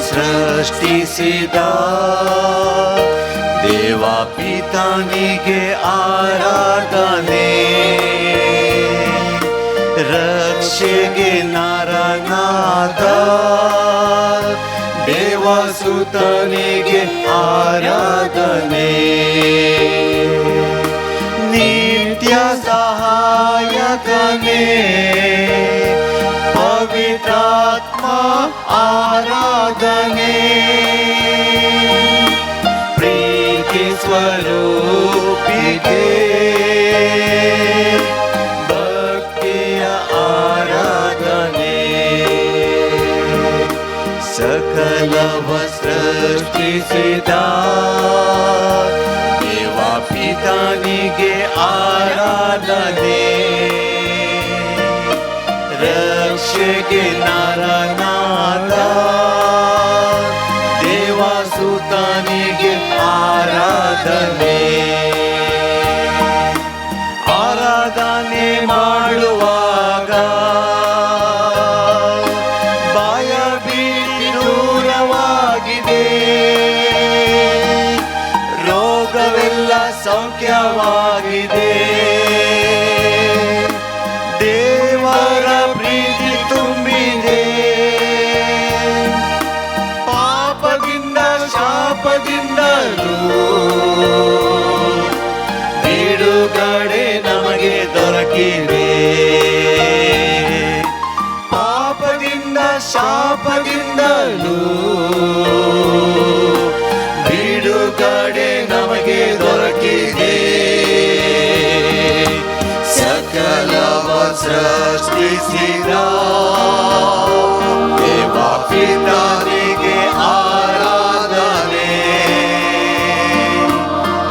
ಸೃಷ್ಟಿಸಿದ ದೇವ ಪಿತನಿಗೆ ಆರಾಧನೆ, ರಕ್ಷೆಗೆ ನರನಾದ ದೇವಸುತನಿಗೆ ಆರಾಧನೆ, ನಿತ್ಯ ಸಹಾಯಕನೇ ಪವಿತ್ರಾತ್ಮ ಆರಾಧನೆ, ಪ್ರೀತಿ ಸ್ವರೂಪಿಗೆ ಭಕ್ತಿಯ ಆರಾಧನೆ, ಸಕಲವ ಸೃಷ್ಟಿಸಿದ ದೇವ ಪಿತನಿಗೆ ಆರಾಧನೆ, ರಕ್ಷೆಗೆ ನರನಾದ ದೇವಸುತನಿಗೆ ಆರಾಧನೆ. ಆರಾಧನೆ ಮಾಡುವಾಗ ಭಯ ಭೀತಿ ದೂರವಾಗಿದೆ, ರೋಗವೆಲ್ಲ ಸೌಖ್ಯವಾಗಿದೆ, ದೇವರ ಪ್ರೀತಿ ತುಂಬಿದೆ, ಪಾಪದಿಂದ ಶಾಪದಿಂದಲೂ ಬಿಡುಗಡೆ ನಮಗೆ ದೊರಕಿದೆ, ಪಾಪದಿಂದ ಶಾಪದಿಂದಲೂ ಬಿಡುಗಡೆ ನಮಗೆ ದೊರಕಿದೆ, ಸಕಲವ ಸೃಷ್ಟಿಸಿದ ದೇವ ಪಿತನಿಗೆ ಆರಾಧನೆ,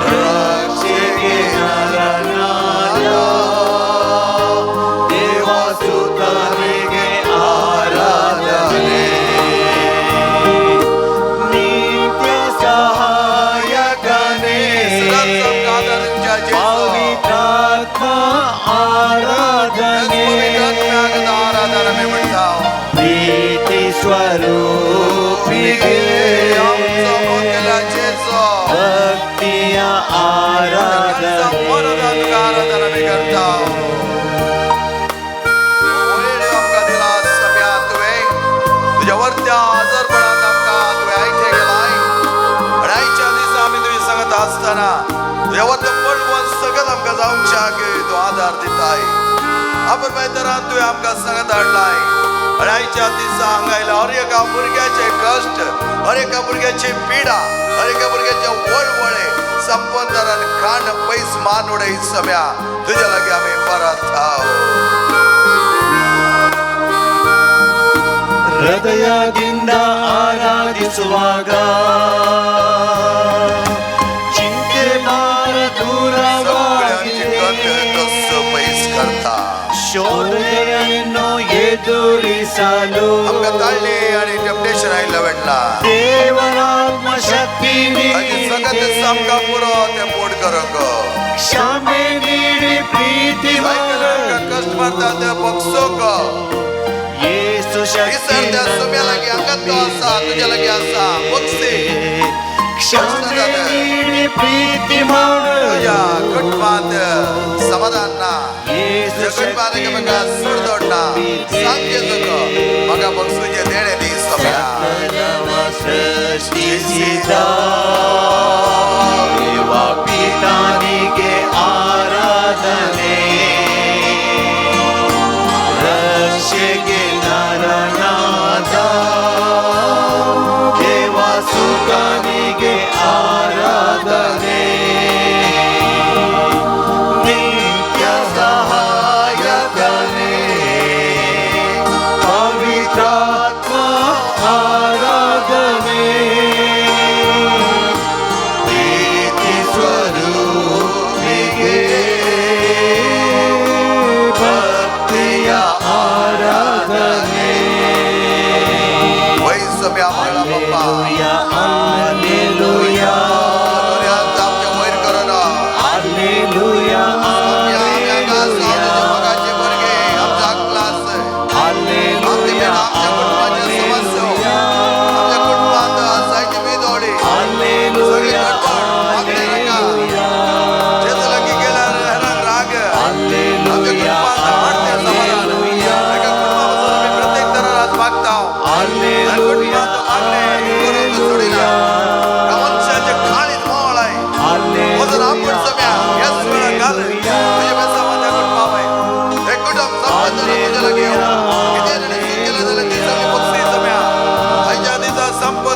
ರಕ್ಷೆಗೆ ನರನಾದ ದೇವಸುತನಿಗೆ ಆರಾಧನೆ, ನಿತ್ಯ ಸಹಾಯಕನೇ ಪವಿತ್ರಾತ್ಮ ಆರಾಧನೆ, ಪ್ರೀತಿ ಸ್ವರೂಪಿಗೆ ಭಕ್ತಿಯ ಆರಾಧನೆ. तुझ्या वरत्या आजारपणात आमकां तुवें आयतें केलाय आनी आयच्या दिसा आमी तुवें सांगत आसतना तुज्या वरत्या पळोवन सगळें आमकां जावच्याक तूं आदार दिताय. आपण तरान तुवें आमकां सांगत हाडलाय आनी आयच्या दिसा हांगा आयल्या हर एका भुरग्याचे कश्ट, हर एका भुरग्याची पिडा, हर एका भुरग्याचे वळवळे संपंदरान खाण पयस मान उडय सम्या तुज्या लागीं आमी परत आव. ಹೃದಯದಿಂದ ಆರಾಧಿಸುವಾಗ ಚಿಂತೆ ಭಾರ ದೂರವಾಗಿದೆ, ಶೋಧನೆಯನ್ನು ಎದುರಿಸಲು ದೇವರಾತ್ಮ ಶಕ್ತಿ ನೀಡಿದೆ, ಕ್ಷಮೆ ನೀಡಿ ಪ್ರೀತಿ ಯೇಸು ಶಕ್ತಿ ಕ್ಷಮೆ ನೀಡಿ ಪ್ರೀತಿ ಮಾಡಲು समाधान ना ಯೇಸು कुटुंबान एकामेका सुडदोड ना सामकें तुका म्हाका बक्षुचें देणें दी सम्या. ಸಕಲವ ಸೃಷ್ಟಿಸಿದ ದೇವ ಪಿತನಿಗೆ ಆರಾಧನೆ, ರಕ್ಷೆಗೆ ನರನಾದ ದೇವಸುತನಿಗೆ ಆರಾಧನೆ, ನಿತ್ಯ ಸಹಾಯಕನೇ ಪವಿತ್ರಾತ್ಮ ಆರಾಧನೆ, ಪ್ರೀತಿ ಸ್ವರೂಪಿಗೆ ಭಕ್ತಿಯ ಆರಾಧನೆ. वय सम्या म्हणला पप्पा Hallelujah, hallelujah, आमच्या वयर करना hallelujah, आमच्या hallelujah, आमच्या कुटुंबाचे समस्या, आमच्या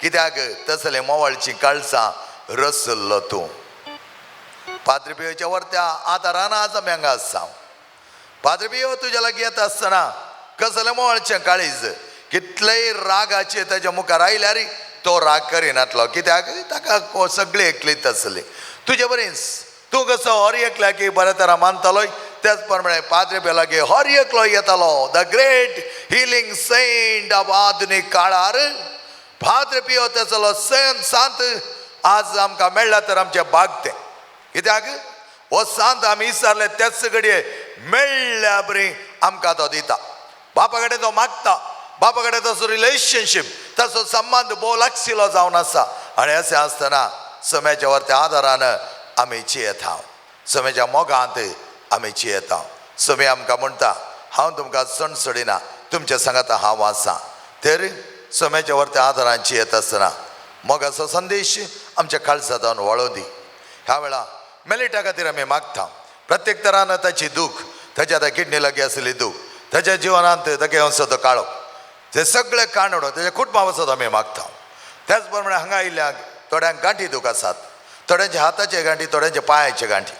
कित्याक तसले मोवाळची काळसां रसल्लो तूं. पाद्री पियोच्या वरत्या आदारान आज आमी हांगा आसा. पाद्री पियो तुज्या लागीं येता आसतना कसलें मोवाळचें काळीज, कितलेय रागाचे ताच्या मुखार आयल्यार तो राग करिनातलो, कित्याक ताका सगळी एकलीत आसली. तुजे बरेंच तूं कसो हर एकल्याक बऱ्या तरा मानतालोय, त्याच प्रमाणे पाद्री पियो लागीं हर एकलो येतालो. The great healing saint of आधुनीक काळार पाद्री पियो तेचलो सेंट सांत आज आमकां मेळ्ळा तर आमचें भाग तें. कित्याक हो सांत आमी विचारले त्याच घडये मेळ्ळ्या बरी आमकां तो दिता. बापा कडेन तो मागता, बापा कडेन तसो रिलेशनशीप, तसो संबंद भोव लागशिल्लो जावन आसा. आनी अशें आसतना सम्याच्या वरत्या आदारान आमी जियेता, सम्याच्या मोगांत आमी जियेता. सम्या आमकां म्हणटा, हांव तुमकां सणसणिना, तुमच्या सांगाता हांव आसा. तर सम्याच्या वरत्या आदारान जियेत आसतना मोगाचो संदेश आमच्या काळजांत वळोव दी. ह्या वेळा मेलिटा खातीर आमी मागता. प्रत्येक तरान ताची दूख, ताच्या आतां किडनी लागीं आसली दूख, ताच्या जिवनांत ताका येवन तो काळो, ते सगळे काणून ताच्या कुटुंबा वचत आमी मागता. त्याच प्रमाणे हांगा आयिल्ल्या थोड्यांक गांठी दूख आसात, थोड्यांच्या हाताचे गांठी, थोड्यांच्या पांयाचे गांठी.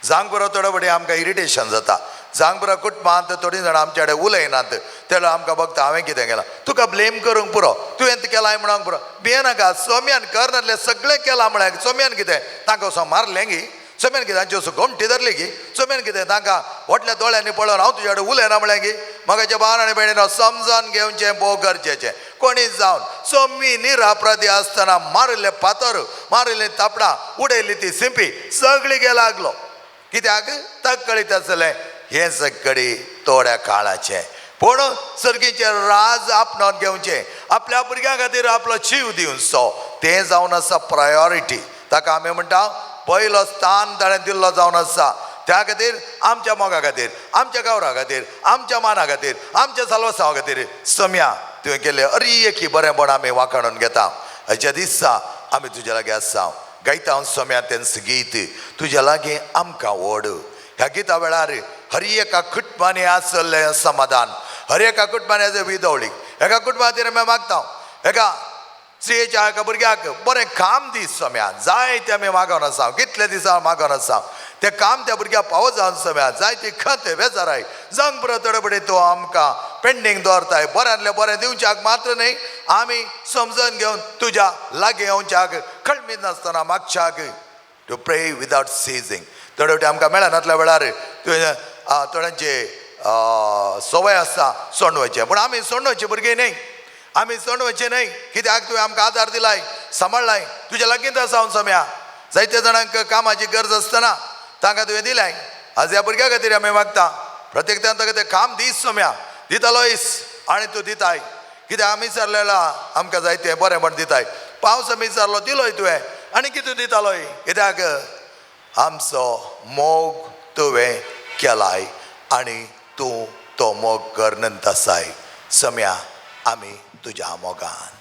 जावंक पुरो थोडे फावटी आमकां इरिटेशन जाता. जावंक पुरो कुटुंबांत थोडीं जाणां आमच्या कडेन उलयनात, ते आमकां बघता हांवें कितें केलां, तुका ब्लेम करूंक पुरो, तुवें केलां म्हणूंक पुरो. भियेनाका, सोम्यान करनातलें सगळें केलां म्हळ्यार सोम्यान कितें तांकां असो मारलें गी, सोम्यान कितें तांची असो गोमटी धरली गी, सोम्यान कितें तांकां व्हडल्या दोळ्यांनी पळोवन हांव तुज्या कडेन उलयना म्हळ्यार गी. म्हाका बारा आनी भयणीनो समजून घेवचें भोव गरजेचें. कोणी जावन सोमी निरापराधी आसतना मारिल्ले फातर, मारिल्ले थापडां, उडयली ती सिंपी सगळी गे लागलो. कित्याक ताका कळीत आसलें हें सगळी थोड्या काळाचें, पूण सर्गीचें राज आपणावन घेवचें, आपल्या भुरग्यां खातीर आपलो जीव दिवचो, तें जावन आसा प्रायोरिटी. ताका आमी म्हणटा पयलो स्थान ताणें दिल्लो जावन आसा. त्या खातीर आमच्या मोगा खातीर, आमच्या गौरा खातीर, आमच्या माना खातीर, आमच्या साल्वासांवा खातीर सम्या तुवें केल्लें अरी बरेंपण आमी वाखाणून घेता. हाच्या दिसा आमी तुज्या लागीं आसा. गायता हांव सम्या तेंच गीत, तुज्या लागीं आमकां व्हड. ह्या गिता वेळार हर एका कुटुंबांनी आसलें समाधान, हर एका कुटुंबांनी आसलें विदवळी. एका कुटुंबा खातीर आमी मागता, एका स्त्रियेच्या एका भुरग्याक बरें काम दी सम्या, जाय तें आमी मागोन आसा, कितले दिसा मागोन आसा तें काम त्या भुरग्याक पावो जावन सम्या, जाय ती खत बेजाराय जावंक पुरो. थोडे फुडें तूं आमकां पेंडींग दवरताय, बऱ्यांतलें बरें दिवच्याक मात्र न्हय, आमी समजून घेवन तुज्या लागीं येवच्याक खळमीत नासतना मागच्याक. To pray without ceasing. थोडे फावटी आमकां मेळनातल्या वेळार तुवें थोड्यांचे संवय आसता सोंडवचें, पूण आमी सोंडवचे भुरगीं न्हय, आमी सोंडवचे न्हय. कित्याक तुवें आमकां आदार दिलाय, सांबाळ्ळाय, तुज्या लागींच आसा हांव सम्या. जायते जाणांक कामाची गरज आसतना तांकां तुवें दिलाय. आज ह्या भुरग्या खातीर आमी मागता, प्रत्येक जाण ताका तें काम दीस सम्या, दितालोयस आनी तूं दिताय. कित्याक आमी विचारलेला आमकां जायतें बरें म्हण दिताय. पावस आमी विचारलो दिलोय तुवें, आनी कितें दितालोय, कित्याक आमचो मोग तुवें केलाय आनी तूं तो मोग करनंत आसाय. सम्या आमी तुज्या मोगान.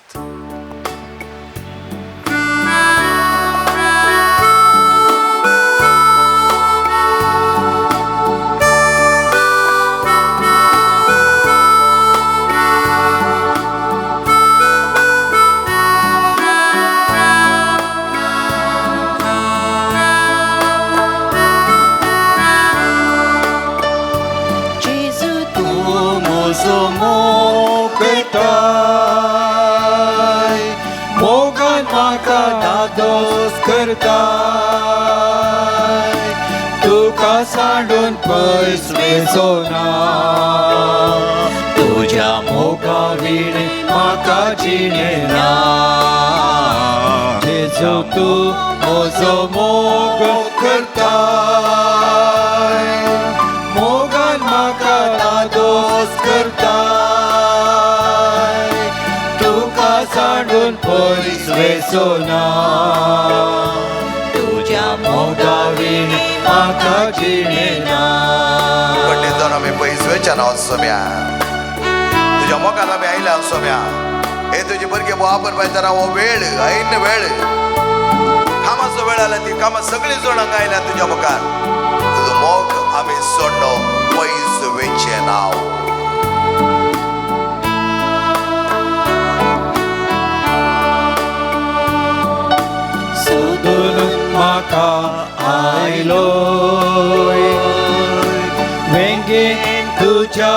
तुका सांडून पयस वेचो ना, तुज्या मोगा विणे म्हाका जिणें ना. जेजू तूं म्हजो मोग करताय, मोगान म्हाका दादोस करताय, तुका सांडून पयस वेचो ना, तुज्या मोगा विणे म्हाका जिणें ना. खंडीत जावन आमी पयस वेच्या ना सोम्या, तुज्या मोगान आमी आयल्या सोम्या. हे तुजी भुरगे वापर पायतना हो वेळ ऐन वेळ कामाचो वेळ आला, ती कामां सगळीं जाणां हांगा आयल्या तुज्या मुखार. तुजो मोग आमी सोडलो पयस वेचें नांव. म्हाका आयलो वेंगेन तुज्या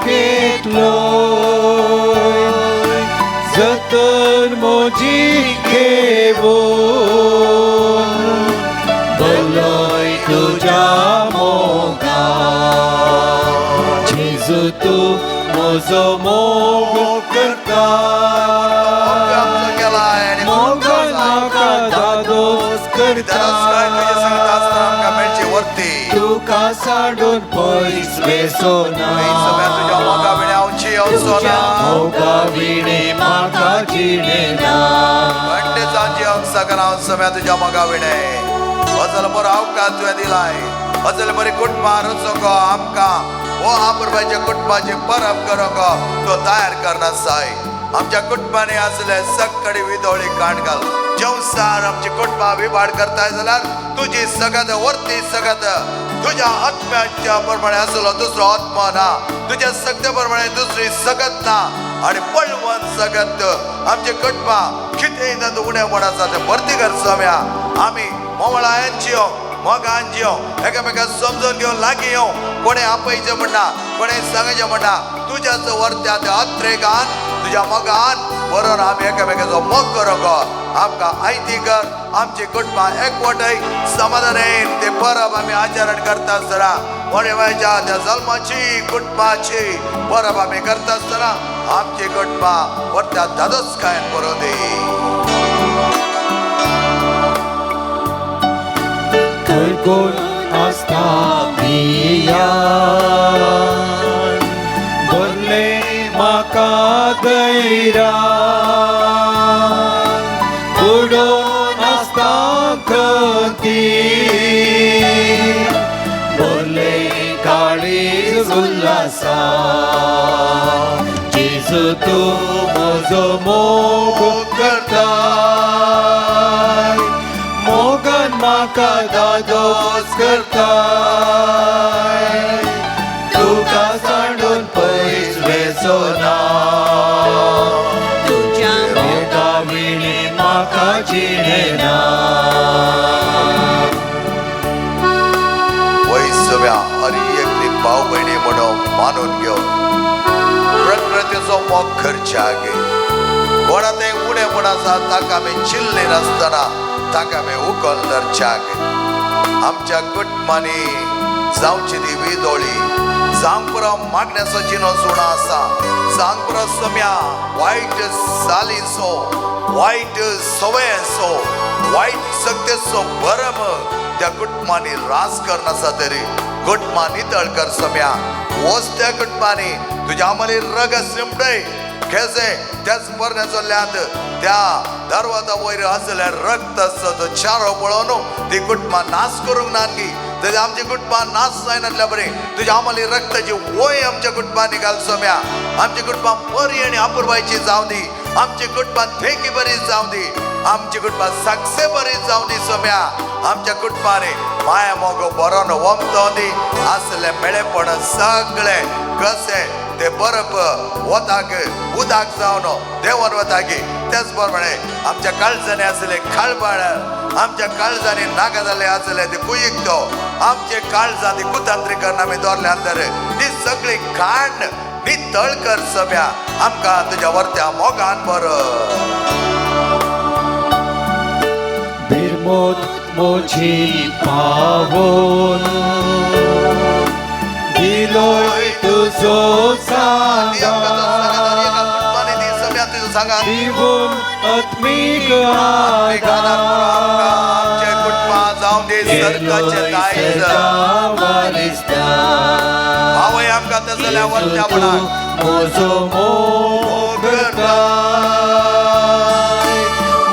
घेतलो जतन म्हजी घेवन बोलोय तुज्या मोगान जेजू तूं म्हजो मोग करता मोगान म्हाका दादोस करता तुका साडून पयस वेसो ना तुज्या मोगा विणे हांव जियोवचो ना मोगा विणे म्हाका जिणें ना घंटे जावन जियोंक शकना हांव सम्या तुज्या मोगा विणे. अजल बरो अवकाश तुवें दिलाय, अजल बरी कुटुंबां रचोंक आमकां हो आपुरबायच्या कुटुंबाची परब करूंक तो तयार करनासाय. आमच्या कुटुंबांनी आसले सक्कडी विदोळी काण घाल. जेवसार आमची कुटुंबां विभाड करताय जाल्यार तुजी सगत वर्ती सगत तुज्या आत्म्याच्या प्रमाणे आसलो दुसरो आत्मा ना, तुज्या सगते प्रमाणे दुसरी सगत ना आनी बळवंत सगत आमचे कुटुंबां कितेंय तातूंत उणेपण आसा तें भरती कर स्वाम्या. आमी मोवळायन जियो, मोगान जियो, एकामेकांक समजून घेवन लागीं येवं. कोणें आपयचें म्हणना, कोणें सांगचें म्हणना, तुज्याच वर्त्या त्या अत्रेगान तुज्या मोगान बरोवन आमी एकामेकाचो मोग करूंक आमकां आयती कर. आमची कुटुंबां एकवटय समाधानान ते परब आमी आचरण करता आसतना मोरेवायच्या त्या जल्माची कुटुंबाची परब आमी करता आसतना आमची कुटुंबां वर्त्या दादोसकायेन बरोवं दी. कोण आसता बियान भरलें म्हाका धैर्यान बुडोवन आसता खंती भरलें काळीज उल्हासान जेजू तूं म्हजो मोग करता मोगान म्हाका दादोस करता तुका सांडून पयस वेचो ना तुज्या मोगा विणे म्हाका जिणें ना. वय सगळ्या हर एकली भाव भयणी म्हणून मानून घेवन प्रकृतीचो मोग करच्या गे. कोणा तें उणेपण आसा ताका आमी चिल्ले नासतना ताका आमी उखल धरच्या गे. आमच्या कुटुंबांनी जावची ती विदोळी जावंक पुरो मागण्याचो जिनो सुणो आसा, जावंक पुरो सम्या वायट सालीचो, वायट सवयांचो, वायट शक्तेचो भरम त्या कुटुंबांनी रास करनासा तरी कुटुंबां नितळ कर सम्या. वच त्या कुटुंबांनी तुज्या आमली रगत शिंपडय केसे त्याच बरण्याचो ल्यांत त्या दरवाजा वयर आसल्या रक्त आसता तो चारो पळोवन ती कुटुंबां नाश करूंक नानगी. तरी आमची कुटुंबां नाश जायनासल्या बरी तुज्या आमली रक्ताची वय आमच्या कुटुंबांनी घाल सोम्या. आमची कुटुंबां बरी आनी अपुरबायची जावं दी, आमची कुटुंबां थेकी बरी जावं दी, आमची कुटुंबां साक्षे बरी जावं दी सोम्या. आमच्या कुटुंबांनी माया मोगो बरोवन वमतो दी आसले मेळेपण सगळे कशें ते बरप वताक उदक जावन देंवन वताकी. त्याच प्रमाणे आमच्या काळजांनी आसले खाळबाळ, आमच्या काळजांनी नाका जाल्ले आसले ते कुयिकतो, आमचे काळजां ती कुतांत्रीकरण आमी दवरल्या अंदर ती सगळी खाण नितळ कर सभ्या. आमकां तुज्या वर्त्या मोगान बरो बिरमोत म्हजी पावोन दिलोय तुजो सांगा दिवन आत्मीक आदार आमचे कुटुंबां जावं दी सर्गाचें दायज आवय आमकां तसल्या वर्त्या पणाक म्हजो मोग करता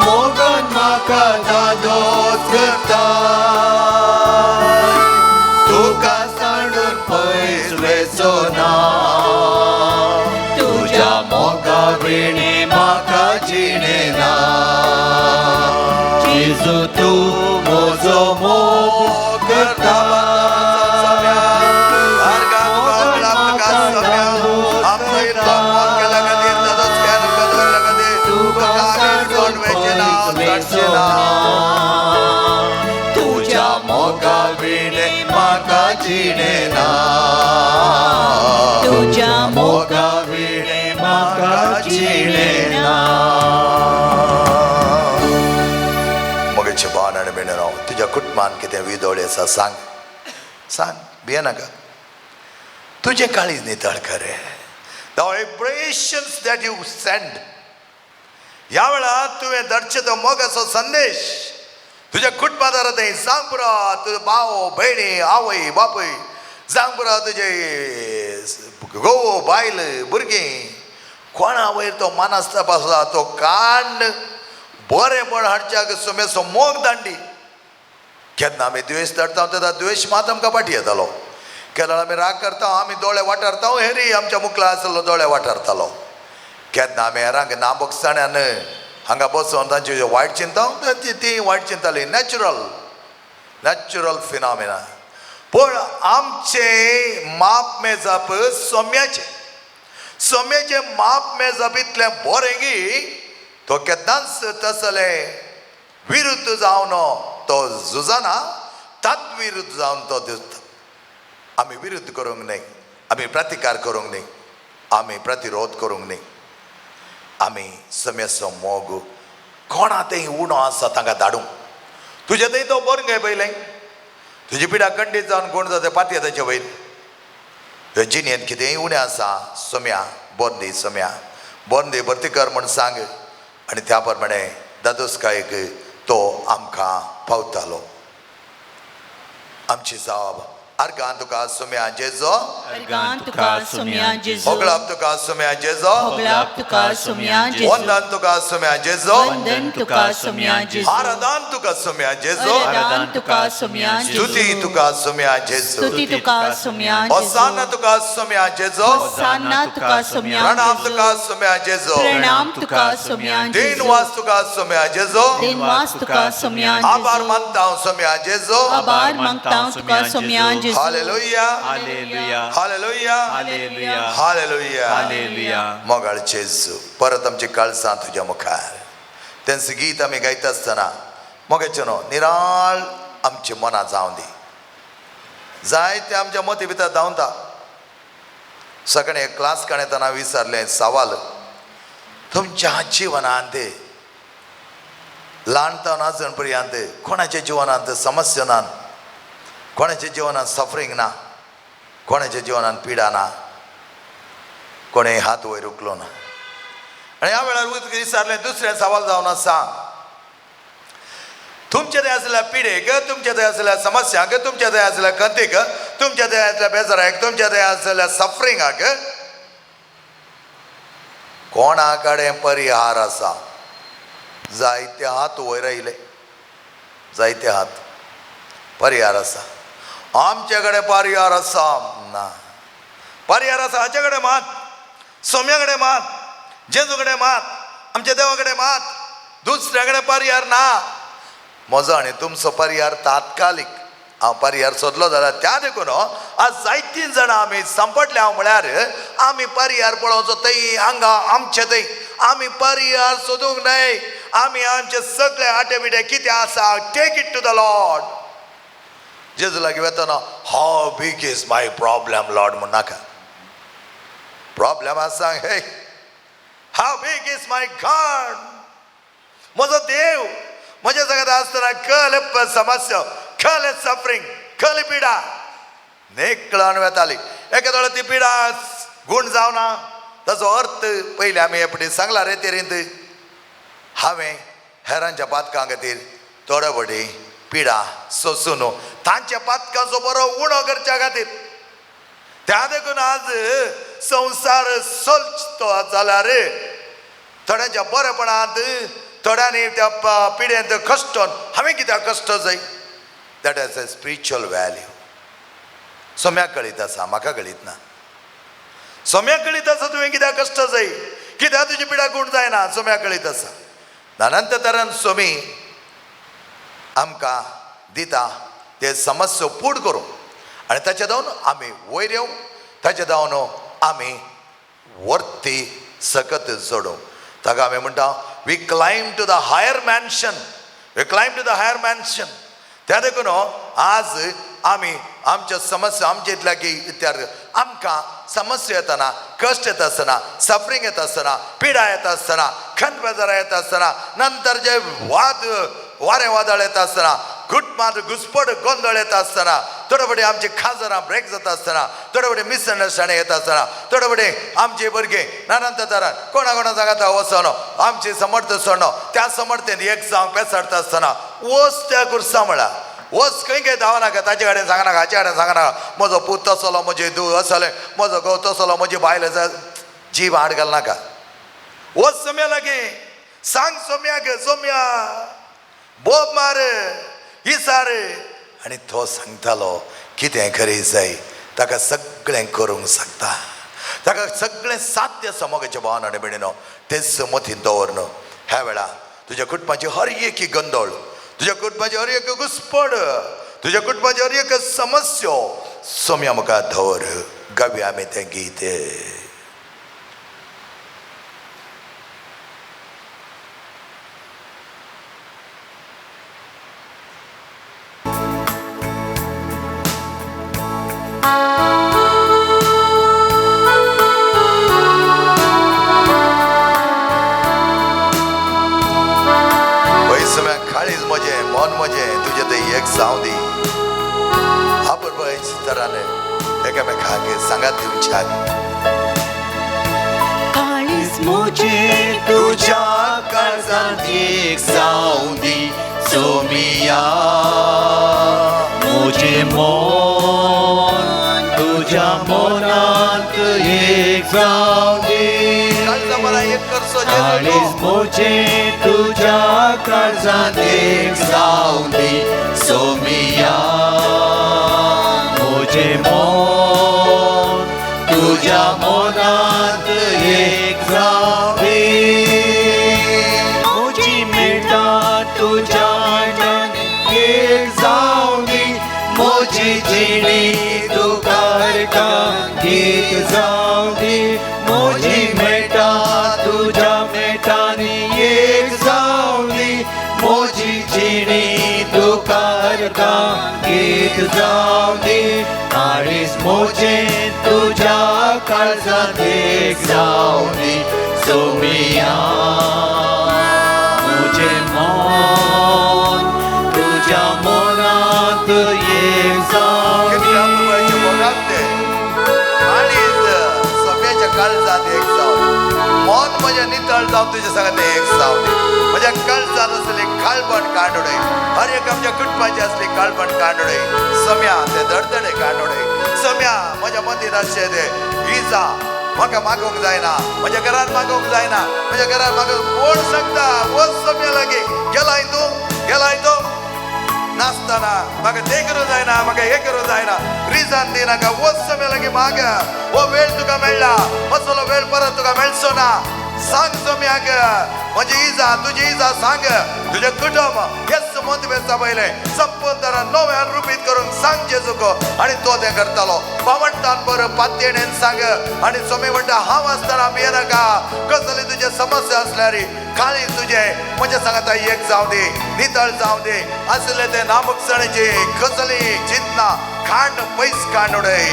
मोगान म्हाका दादोस करता तुका सांडून पयस वेचो ना तुज्या मोगा विणे म्हाका जिणें ना जेजू तूं म्हजो मोग करता मोगा विणे म्हाका जिणें ना. तुज्या मोगा विणे म्हाका जिणें ना. मगेचे भावन आनी भयणीनो, तुज्या कुटुंबान कितें विदोळी आसा सांग, सांग, भियेनाका. तुजें काळीज नितळ खरें. The vibrations that you send, ह्या वेळार तुवें धाडचें तो मोगाचो संदेश तुज्या कुटुंबादारा थंय सांग पुरो. तुजो भाव भयणी, आवय बापूय सांग पुरो, तुजे घोव बायल भुरगीं कोणा वयर तो मानस्ताप आसा तो कांड बरेंपण हाडच्याक सोम्याचो मोग दांडी. केन्ना आमी द्वेश धाडटा तेन्ना द्वेश मात आमकां फाटी येतालो. केन्ना आमी राग करता, आमी दोळे वाठारता, हेरी आमच्या मुखला आसलो दोळे वाठारतालो. केन्ना आमी हेरांक नाबोगसाण्यान हांगा बसोन तांचे वायट चिंता, ती वायट चिंताली. Natural natural phenomena. पूण आमचें माप मेजप सोम्याचें, सोम्याचें माप मेजप इतलें बरें की तो केन्नाच तसलें विरुद्ध जावन तो झुजना, तात विरुद्ध जावन तो दिसता. आमी विरुद्ध करूंक न्हय, आमी प्रतिकार करूंक न्हय, आमी प्रतिरोध करूंक न्हय. आमी सम्याचो मोग कोणा थंय उणो आसा तांकां धाडूंक. तुजे थंय तो बरो गे पयलें तुजी पिडा खंडीत जावन कोण जाता पातये ताचे वयर. तुज्या जिणेंत कितेंय उणें आसा, सोम्या बरें दी, सोम्या बरें दी, भरती कर म्हण सांग. आनी त्या प्रमाणे दादोसकायेक तो आमकां पावतालो. आमची जाब अर्गान तुका सोम्या जेजो. अर्गान तुका सोम्या जेजू. होगळाप तुका सोम्या जेजो. होगळाप तुका सोम्या जेजू. वंदन तुका सोम्या जेजो. वंदन तुका सोम्या जेजू. आराधन तुका सोम्या जेजो. आराधन तुका सोम्या जेजू. स्तुती तुका सोम्या जेजो. स्तुती तुका सोम्या जेजू. होसाना तुका सोम्या जेजो. होसाना तुका सोम्या प्रणाम जेजू. तुका सोम्या जेजो. प्रणाम तुका सोम्या जेजू. दिनवास तुका सोम्या जेजो. दिनवास तुका सोम्या जेजू. आभार मानता हांव सोम्या जेजो. आभार मागता तुका सोम्या जेजू. Hallelujah, hallelujah, hallelujah, hallelujah, hallelujah. Hallelujah. मोगाळ जेजू, परत आमची काळसां तुज्या मुखार. तेंच गीत आमी गायता आसतना मोगाचें न्हू निराळ आमच्या मनां जावं दी. जायते आमच्या मती भितर धांवता. सगळे क्लास काडटना विचारलें सवाल, तुमच्या जिवनांत ल्हानतावन आजून पर्यंत कोणाच्या जिवनांत समस्या ना, कोणाच्या जिवनांत सफरींग ना, कोणाच्या जिवनांत पिडा ना? कोणें हात वयर उखलो ना. आनी ह्या वेळार विचारलें दुसरें सवाल जावन आसा, तुमच्या थंय आसल्या पिडेक, तुमच्या थंय आसल्या समस्यांक, तुमच्या थंय आसल्या खंतीक, तुमच्या थंय आसल्या बेजाराक, तुमच्या थंय आसल्या सफरिंगाक कोणा कडेन परिहार आसा? जायते हात वयर आयले, जायते हात. परिहार आसा आमचे कडेन, परिहार आसा ना. परिहार आसा हाचे कडेन मात, सोम्या कडेन मात, जेजू कडेन मात, आमच्या देवा कडेन मात, दुसऱ्या कडेन परिहार ना. म्हजो आनी तुमचो परिहार तात्कालीक. हांव परिहार सोदलो जाल्यार त्या देखून आज जायतीं जाणां आमी सांपडल्या. हांव म्हळ्यार आमी परिहार पळोवचो थंय हांगा आमचे थंय आमी परिहार सोदूंक न्हय. आमी आमचे सगळे आटे बिटे कितें आसा, take it to the Lord. जेजू लागीं वेतना "How big is my problem, Lord" म्हण नाका. प्रॉब्लेम आसा, hey, how big is my God. म्हजो देव म्हज्या जगात आसतना कल समस्या, कल सफरींग, कल पिडा नेकळान वेताली. एका वेळार ती पिडा गूण जावना. ताचो अर्थ पयलीं आमी हे फावटी सांगला रे तेरेंत, हांवें हेरांच्या पातकां खातीर थोडे फावटी पिडा सोसून तांच्या पातकांचो बरो उणो करच्या खातीर. त्या देखून आज संवसार सोलतो जाल्यार थोड्यांच्या बरेपणांत, थोड्यांनी त्या पिडेंत कश्टोन हांवें कित्याक कश्ट जाय? That is a spiritual value. सोम्याक कळीत आसा, म्हाका कळीत ना. सोम्याक कळीत आसा तुवें कित्याक कश्ट जाय, कित्याक तुजी पिडा गूण जायना. सोम्याक कळीत आसा. अनंत तरान सोमी आमकां दिता ते समस्या पूड करूं आनी ताच्या जावन आमी वयर येवं, ताच्या जावन आमी वरती सकत चडूं. ताका आमी म्हणटा, we climb to the higher mansion, we climb to the higher mansion. त्या देखून आज आमी आमच्या समस्या आमच्या इतल्या की इत्यार आमकां समस्या येतना, कश्ट येता आसतना, सफरींग येता आसतना, पिडा येता आसतना, खंत बेजारां येता आसतना, नंतर जे वाद वारें वादळ येता आसतना, घुटमात घुसपड गोंदळ येता आसतना, थोडे फावटी आमची खाजरां ब्रेक जाता आसतना, थोडे फावटी मिसअंडरस्टँडींग येता आसतना, थोडे फावटी आमचे भुरगे नानांत तरान कोणा कोणा सांगता वचोन आमची समर्थ सोडनो त्या समर्थेन एक जावंक पेसाडता आसतना वच त्या कुर्सा म्हळ्यार वच खंय खंय धांवनाका, ताचे कडेन सांगनाका, हाचे कडेन सांगनाका, म्हजो पूत तसलो, म्हजी धूव असलें, म्हजो घोव तसलो, म्हजी बायल जीव हाड घालनाका. वच सोम्या लागीं सांग सोम्याक, सोम्या बोब मार इसार. आनी तो सांगतालो कितें खरी जाय, ताका सगळें करूंक शकता, ताका सगळें साध्य समोगाचे भावन आनी भयणीनो तेच मतीन दवर न्हू. ह्या वेळा तुज्या कुटुंबाची हर एक गोंदळ, तुज्या कुटुंबाची हर एक घुसपड, तुज्या कुटुंबाची हर एक समस्या सोम्या मुखार दवर. गावया आमी तें गीत. काळीज म्हजें, मन म्हजें, तुजें तें एक जावं दी. आपण पळय तराने एकामेकांक सांगात दिवच्याक. काळीज म्हजें तुज्या काळजांत एक जावं दी सोमिया, म्हजें मन तुज्या मनांत एक जावं दी. काळीज म्हजें तुज्या काळजांत एक जावं दी सोमिया, म्हजें मन तुज्या मनांत एक जावं दी. म्हजी मेळटा तुज्या मनांत एक जावं दी, म्हजी जिणी तुका गीत जावं दी. म्हजी मेळटा तुज्या मेटांनी एक जावं दी, म्हजी जिणी तुका गीत जावं दी. काळीज म्हजें तुज्या काळजांत एक जावं दी सोमिया, म्हजें मन तुज्या मनांत एक जावं दी. काळीज सोम्याच्या काळजांत एक जावं दी, मन म्हजें नितळ जावं तुज्या सांगत एक जावं दी. म्हज्या काळजांत आसली काळपण काडुडय, हर एक आमच्या कुटुंबाची आसली काळपण काडुडय सोम्या, ते दडदडे काडुडय सोम्या. म्हज्या मतीन आसचें तें इजा म्हाका मागोवंक जायना, म्हज्या घरान मागोवंक जायना, म्हज्या घरान मागोवंक कोण शकता. वच सोम्या लागीं, गेलाय तूं, गेलाय तूं नासतना म्हाका तें करूं जायना, म्हाका हें करूं जायना, रिजन दिनाका. वच सोम्या लागीं माग, हो वेळ तुका मेळ्ळा, असलो वेळ परत तुका मेळचो ना. सांग सोम्याक म्हजी इजा, तुजी इजा सांग, तुजें कुटुंब हेच मत वेचा पयलें संपूर्ण तरान नव्यान रुपीत करूंक सांग जेजूक. आनी तो तें करतालो बावणटान बरो पातयेणेन सांग. आनी सोमी म्हणटा हांव आसतना भियेनाका, कसली तुजे समस्या आसल्यार काळीज तुजें म्हज्या सांगता एक जावं दी, नितळ जावं दी. आसले ते नामकसणेची कसली चिंतना खांड पयस कांड उडय.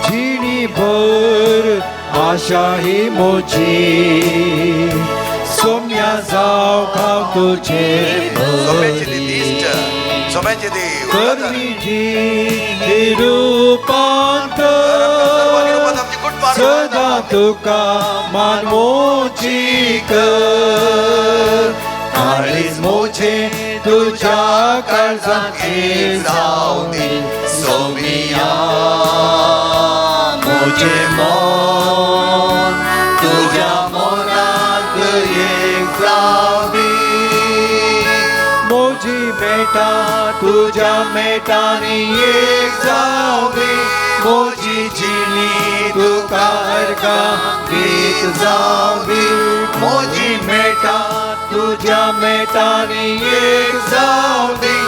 जिणी भर आशा ही म्हजी सोम्या जावं हांव तुजे सोम्याची ती दिश्ट, सोम्याची ती करमी रुपांतर सदां तुका मानवची कर. काळीज म्हजें तुज्या काळजांत एक जावं दी सोमिया, म्हजें मन तुज्या मनांत एक जावं दी. म्हजी मेटा तुज्या मेटांनी एक जावं दी, म्हजी जिणी तुका गीत जावं दी. म्हजी मेटा तुज्या मेटांनी एक जावं दी,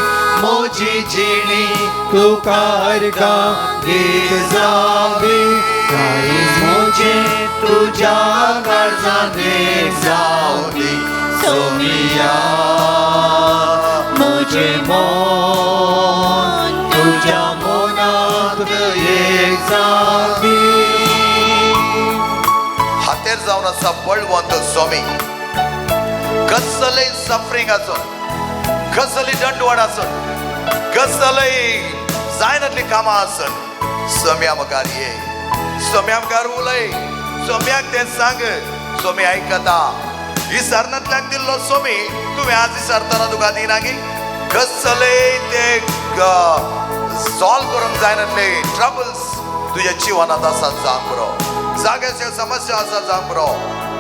म्हजी जिणी तुका गीत जावं दी. काळीज म्हजें तुज्या काळजांत एक जावं दी सोमिया मुझे मोन तुझ्या मोनात एक जावी. हातेर जावन आसा बळवंत स्वामी. कसलेय सफरींग आसून, कसली दंडवण आसून, कसलय जायनातली कामां आसून, सोम्या मुखार ये, सोम्या मुखार उलय, सोम्याक तें सांग. सोमी आयकता. विसरनातल्याक दिल्लो सोमी तुवें आज विसरतना तुका दिना गी? कसलेय ते सॉल्व करूंक जायनातले ट्रबल्स तुज्या जिवनांत आसात जावंक पुरो, जाग्याचे समस्या आसा जावंक पुरो,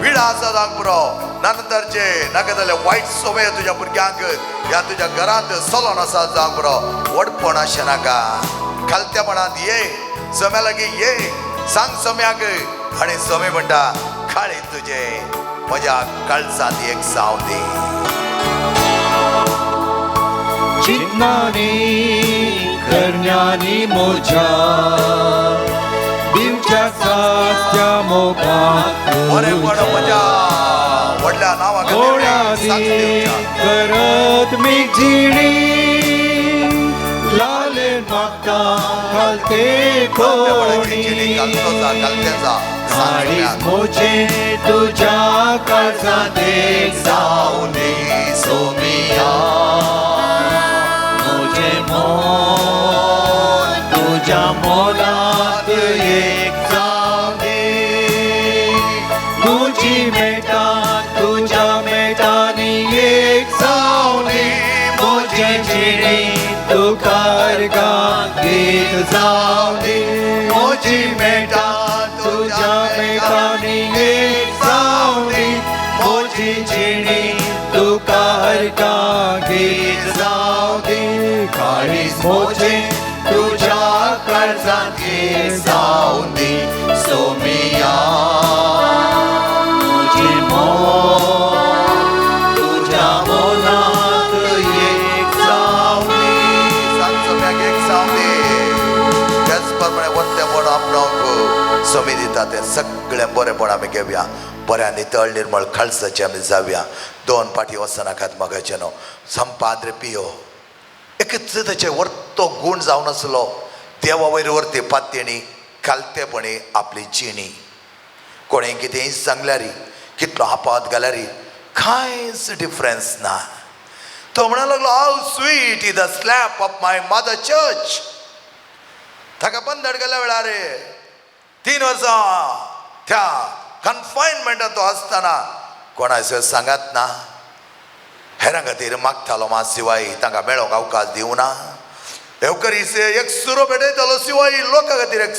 पिडा आसा जावंक पुरो, ना जे नाका जाल्यार वायट सवय तुज्या भुरग्यांक ह्या तुज्या घरांत चलोन आसा जावंक पुरो. व्हडपण अशें नाका, खालत्यापणांत ये, सम्या लागीं ये, सांग सम्याक. आनी समी म्हणटा काळी तुजें म्हज्या काळजांत एक जावं दी. चिंतनानी करण्यानी मोजा दिवच्या सासच्या मोगात बरेपण म्हज्या व्हडल्या नांवा खातीर करत मी जिणी लाले मागता घालते कोणी काळीज मोजे तुझ्या काळजांत एक जावं दी सोमिया मुझे मोन तुझ्या मोनात एक जावं दी. तुजी मेटा तुझ्या मेटानी एक जावं दी मुझे जिणी तुका अर्गां गीत जावं दी. मुझी मेटा तुझ्या मेटानी एक जावं दी मुझी जिणी तुका अर्गां गीत जावं दी. काळीज मोजे तुझ्या काळजांत एक जावं दी सोमिया मुझे मोन तुझ्या मोनात एक जावं दी. सांग सम्याक एक जावं दी. त्याच प्रमाणे वरतेपण आपणाक समी दिता तें सगळें बरेंपण आमी घेवया. बऱ्या नितळ निर्मळ खालसाचें आमी जावया. दोन पाटी वचनाकात मगाचें न्हू. संपाद्रे पियो एकच ताचें वर्तो गूण जावन आसलो देवा वयर वरती पात्यणी खालतेपणी आपली जिणी. कोणें कितेंय सांगल्यार, कितलो आपात घाल्यार कांयच डिफरन्स ना. तो म्हणूंक लागलो how sweet is the slap of my mother church. ताका बंदड गेल्या वेळार 3 वर्सां त्या कन्फायनमेंटात तो आसतना कोणाचो सांगात ना, हेरां खातीर मागतालो मा शिवाय तांकां मेळोंक अवकाश दिवना. एवकरीस एक सुरो भेटयतालो शिवाय लोकां खातीर एक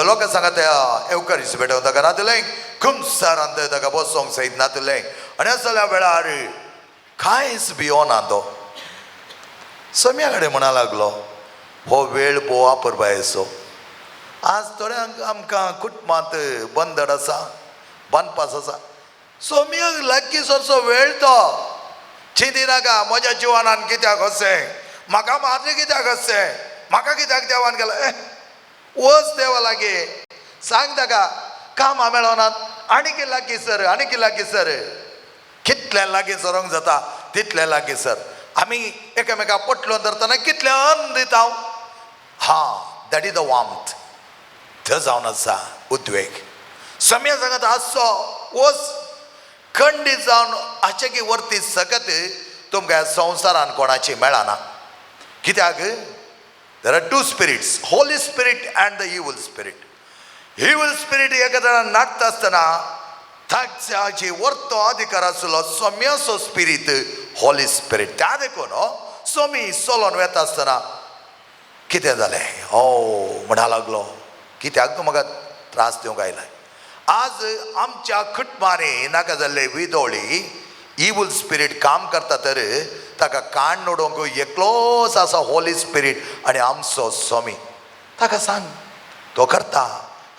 लोकां सांगात एवकरीस भेटोवन ताका नातलें, कुमसारांत ताका बसोंक सयत नातलें. आनी असल्या वेळार कांयच भियोना तो सम्या कडेन म्हणा लागलो हो वेळ भोव वापरपाचो. आज थोड्यांक आमकां कुटुंबांत बंदड आसा, बांदपास आसा. सोम्याक लागीं सरचो वेळ तो चिंती नाका म्हज्या जिवनान कित्याक अशें, म्हाका मारलें कित्याक अशें, म्हाका कित्याक देवान गेलें. वच देवा लागीं सांग ताका कामां मेळनात आनीक लागीं सर, आनीक लागीं सर. कितलें लागीं सरोंक जाता तितलें लागीं सर. आमी एकामेका पटलो धरतना कितलें अन्न दिता. हा, that is the warmth. थंय जावन आसा उद्वेग. सम्या सांगत आसचो वच खंडीत जावन हाचे की वरती सकत तुमकां संवसारान कोणाची मेळना. कित्याक there are 2 spirits, holy spirit and the evil spirit. Evil spirit एका जाणान नाटता आसतना ताची वर्तो अधिकार आसलो सोम्याचो स्पिरीट होली स्पिरीट. त्या देखून सोमी सोलोन वेता आसतना कितें जालें हो म्हणा लागलो कित्याक तूं म्हाका त्रास दिवंक आयलाय. आज आमच्या कुटुंबांनी नाका जाल्ले विदोळी इवल स्पिरीट काम करता तर ताका काण उडोवंक एकलोच आसा होली स्पिरीट आनी आमचो स्वामी. ताका सांग तो करता,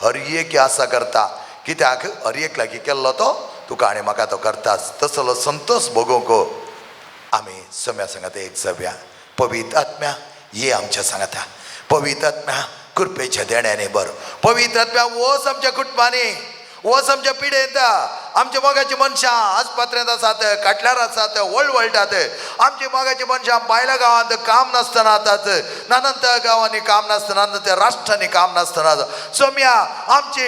हर एक आसा करता. कित्याक हर एक लागीं केल्लो तो तुका आनी म्हाका तो करताच. तसलो संतोष भोगोवंक आमी सम्या सांगात एक जावया. पवित्र आत्म्या ये आमच्या सांगाता, पवित्र आत्म्या कृपेच्या देण्याने बरो, पवित्र आत्म्या वच आमच्या कुटुंबांनी, वच आमच्या पिढेंत. आमच्या मोगाची मनशां आस्पत्रेंत आसात, काटल्यार आसात, वळवळटात. आमची मोगाची मनशां भायल्या गांवांत काम नासतना आसात, नानंत गांवांनी काम नासतना, नानंत राष्ट्रांनी काम नासतना. सोम्या आमची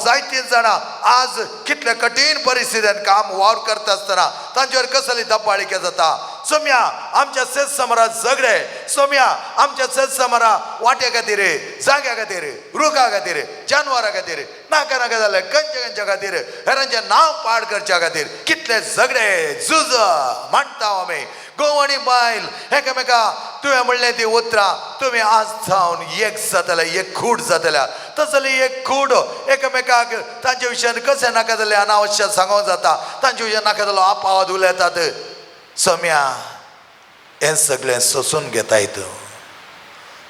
जायतीं जाणां आज कितले कठीण परिस्थितीन काम वावर करता आसतना तांचेर कसली दबाळिके जाता. सोम्या आमच्या शेत समरा झगडे, सोम्या आमच्या शेत समरा वाट्या खातीर, जाग्या खातीर, रुखा खातीर, जानवरा खातीर, नाका नाका जालें खंयच्या खंयच्या खातीर, हेरांचें नांव पाड करच्या खातीर कितले झगडे झुज मांडटा आमी. घोव आनी बायल एकामेका तुवें म्हणलें ती उतरां तुमी आज जावन एक जातले, एक कूड जातल्या. तसली एक कूड एकामेकाक तांचे विशयान कशें नाका जालें अनावश्यक सांगोंक जाता, तांचे विशयान नाका जालो आपावाद उलयतात. सम्या हें सगळें सोसून घेताय तूं.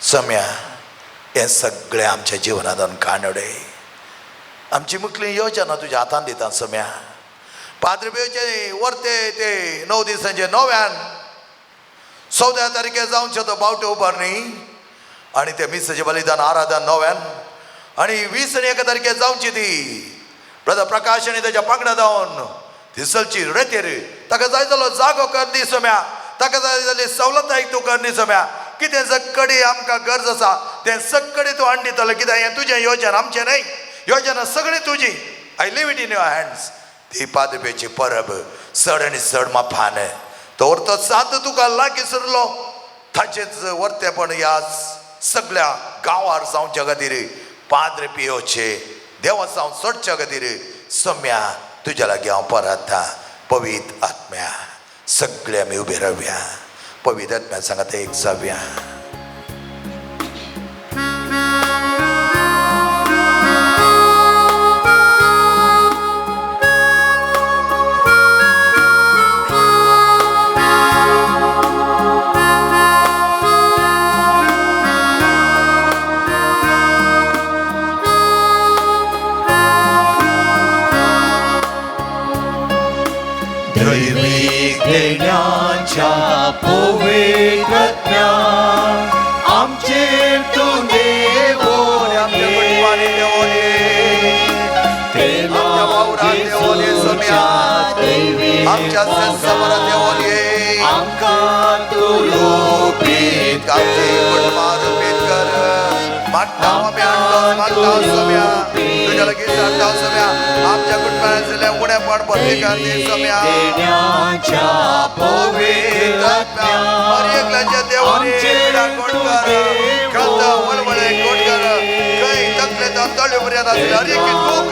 सम्या हें सगळें आमच्या जिवनांतून काणडे. आमची मुखली योजना तुज्या हातान दिता सम्या. पाद्रबेचे वर्ते ते 9 दिसांचे नव्यान 14 तारखे जावचो तो बावटो उबारणी आनी ते मिसाचें बलिदान आराधन नव्यान आनी 20 आनी 1 तारखे जावची ती ब्रदर प्रकाश आनी तेच्या पांगडा जावन ती चलची रेतेर. ताका जाय जालो जागो कर दी सोम्या, ताका जाय जाली सवलताय तूं कर दी सोम्या. कितें सक्कडी आमकां गरज आसा तें सक्कडी तूं हाडून दितलो. कित्याक हें तुजें योजन, आमचें न्हय. योजना सगळी तुजी. I leave it in your hands. ती पादपेची परब चड आनी चड माफान तो तो सात तुका लागीं सरलो ताचेच वर्तेपण ह्या सगळ्या गांवार जावच्या खातीर पाद्र पियोचे देवा जावन चडच्या खातीर सम्या तुज्या लागीं हांव परता. पवित्र आत्म्या सगळे आमी उबे रावया. पवित्र आत्म्या सांगात एक जावया. दैवीक देण्याच्या पवित्रत्म्या आमचेर तूं देवोन आमच्या कुटुंबांनी देवोन ये, आमच्या वावरात देवोन ये सोम्या, आमच्या संसारात देवोन ये, आमकां तूं रुपीत आमची कुटुंबां रुपीत कर. मागता आमी हाडटा मागता सोम्या, तुज्या लागीं हाडटा सोम्या. आमच्या कुटुंबांत आशिल्लें उणेपण भरती कर दी सोम्या. देण्याच्या पवित्रत्म्या हर एकल्याच्या देवाने पिडा कोणकर खंत वळवळे कोणकर खंय तकले तळ्यो पर्यंत आसले हर एक दूख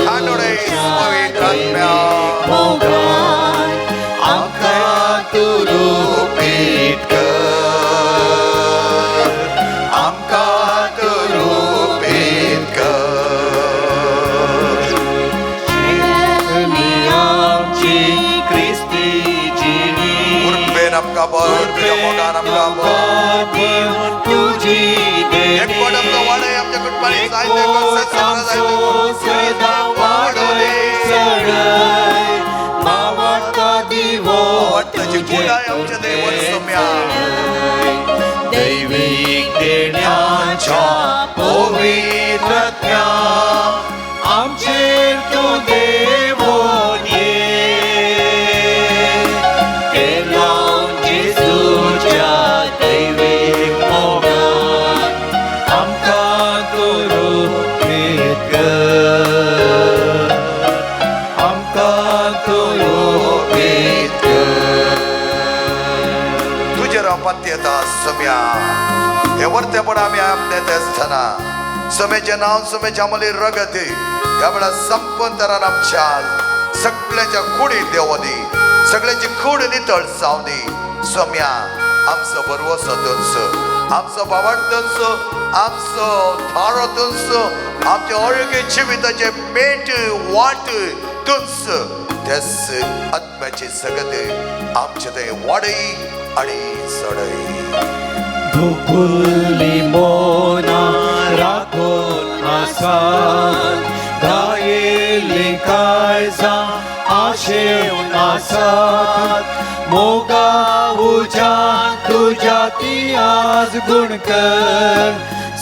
खांडोडे पवित्र आत्म्या मोगान आमकां तूं रुपीत कर, आमकां तूं रुपीत कर. आमची क्रिस्ती जिणी उर्बेन आमकां बळ, तुज्या मोगान आमकां बळ, तुजी एकवट आमकां वाडय, आमच्या कुटुंबांनी जायते कर, संसारात जायते कर. सदां वाडय चडय मावडता दिवो वाडटाची गुणाय आमच्या देवान सोम्या. दैवीक देण्याच्या पवित्रत्म्या आमचेर तूं देवोन ये. लावन जेजूच्या दैवीक मोगान आमकां तूं रुपीत कर, आमकां तूं रुपीत कर. तुजेर हांव पातयेता सोम्या. हे वर्तेपण आमी आपण्यात आसतना सोम्याचें नांव, सोम्याच्या आमली रगत ह्या वेळार संपंतरान आमच्या सगळ्यांच्या कुडीत देवो दी, सगळ्यांची कूड नितळ जावं दी. सोम्या आमचो बरवसो तुमचो, आमचो बावड तुमचो, आमचो थारो तुमचो, आमच्या आरोग्य जिविताचे मेट वाट तुमचो. तेच आत्म्याची सगत आमचे ते वाडय आनी चडय. दुकुली मोना राखून आसात, गायेली काळजां आशेवन आसात. मोगा उज्यान तुज्या ती आज गुणकर,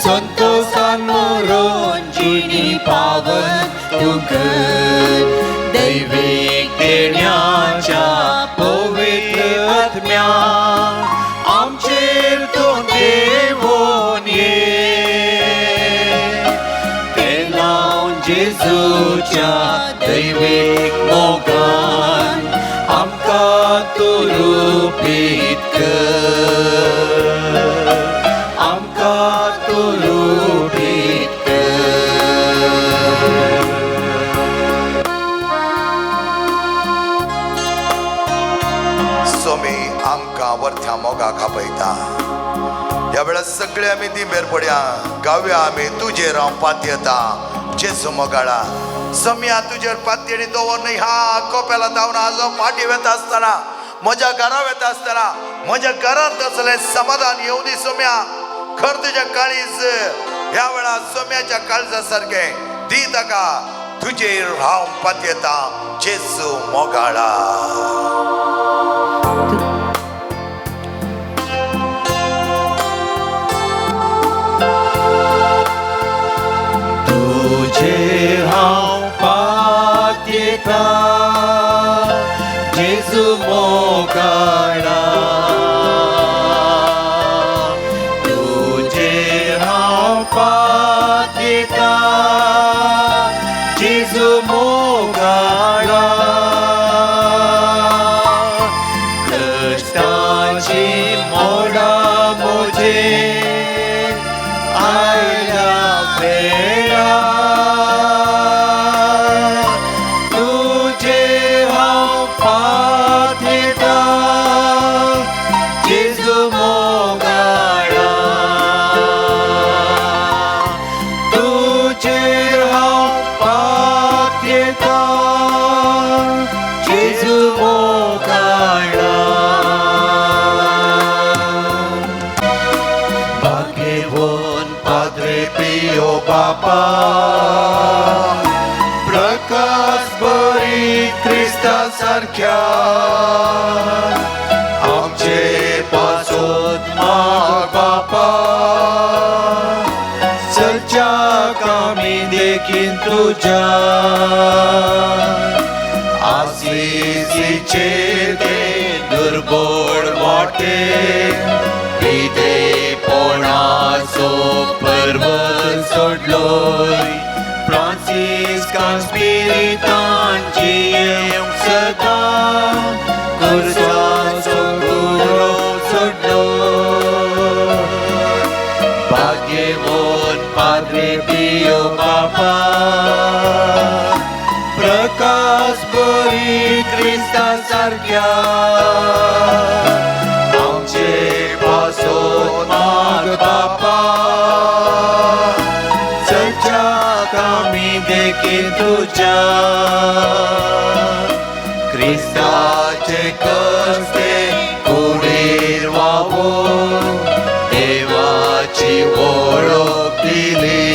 संतोषान मोरोन जिणी पावन तूं कर. दैवीक देण्याच्या पवित्र आत्म्या आमचेर तूं देवून ये ते लावन जेजूच्या दैवीक मोगान आमकां तूं रुपीत कर आमकां तूं रुपीत कर. सोमी आमकां वरथ्या मोगाक आपयता. ह्या वेळार सगळे आमी दिंबेर पडया, गावया आमी तुजेर हांव पातयेता जेजू मोगाळा. सम्या तुजेर पातयेणी दवर न्हय ह्या कोपेला धांवन आजो फाटी वेता आसतना, म्हज्या घरा वेता आसतना म्हज्या घरांत असलें समाधान येवं दी सोम्या. खर तुज्या काळीज ह्या वेळार सोम्याच्या काळजा सारकें दी ताका तुजेर हांव पातयेता जेजू मोगाळा. तुजेर हांव पातयेता जेजू मोगाळा, तुजेर हांव पातयेता जेजू मोगाळा. कश्टाची मोडां म्हजेर आयल्या वेळा, तुजेर हांव पातयेता जेजू मोगाळा, तुजेर हांव पातयेता जेजू मोगाळा. भाग्यवान पाद्रे पियो बापा, प्रकाश बरी क्रिस्ता सारख्या आमचे पासत माग बापा, चलच्या कामी देखीन तुज्या आसिसीचे ते दुर्बळ वाटे विधेपणाचो पर्वत सोडलोय फ्रांसिस्कान स्पिरितान जियेवंक सदां खुर्साचो कुरो सोडलो. भाग्यवान पाद्रे पियो बापा, प्रकाश बरी क्रिस्ता सारख्या आमचे पासत माग बापा, चलच्या कामी देखीन तुज्या क्रिस्ताचे कस्ते कुडीर वावून देवाची वळख दिली.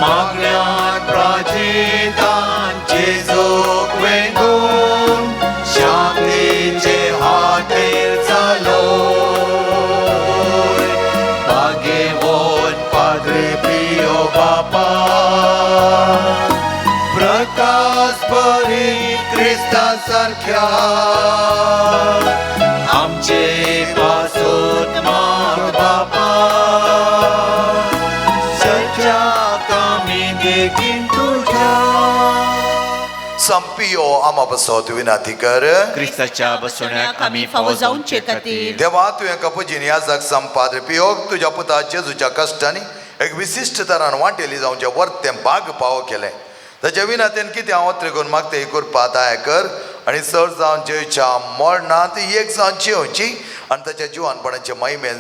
मागण्यान प्राजितान जेजूक वेंगून शांतीचे हातेर जालो. भाग्यवान पाद्रे पियो बापा, प्रकाश बरी क्रिस्ता सारख्या आमचे पासत माग बापा, सच्या कामी देखीन तुज्या. संपियो आमा बसत विनाती कर. क्रिस्ताच्या बसवण्याक आमी फावो जावचे खातीर देवा तुवें कपुजीन याजक संपाद्रे पियोग तुज्या पुता जेजूच्या कश्टांनी एक विशिश्ट तरान वांटेली जावचें वर्तें भाग पावो केलें. ताच्या विनातेन कितें हांव त्रिगून मागता ही कृपा दया कर आनी सर जावन जेवच्या मरणांत एक जावन जेवची आनी ताच्या जिवानपणाचे महिमेन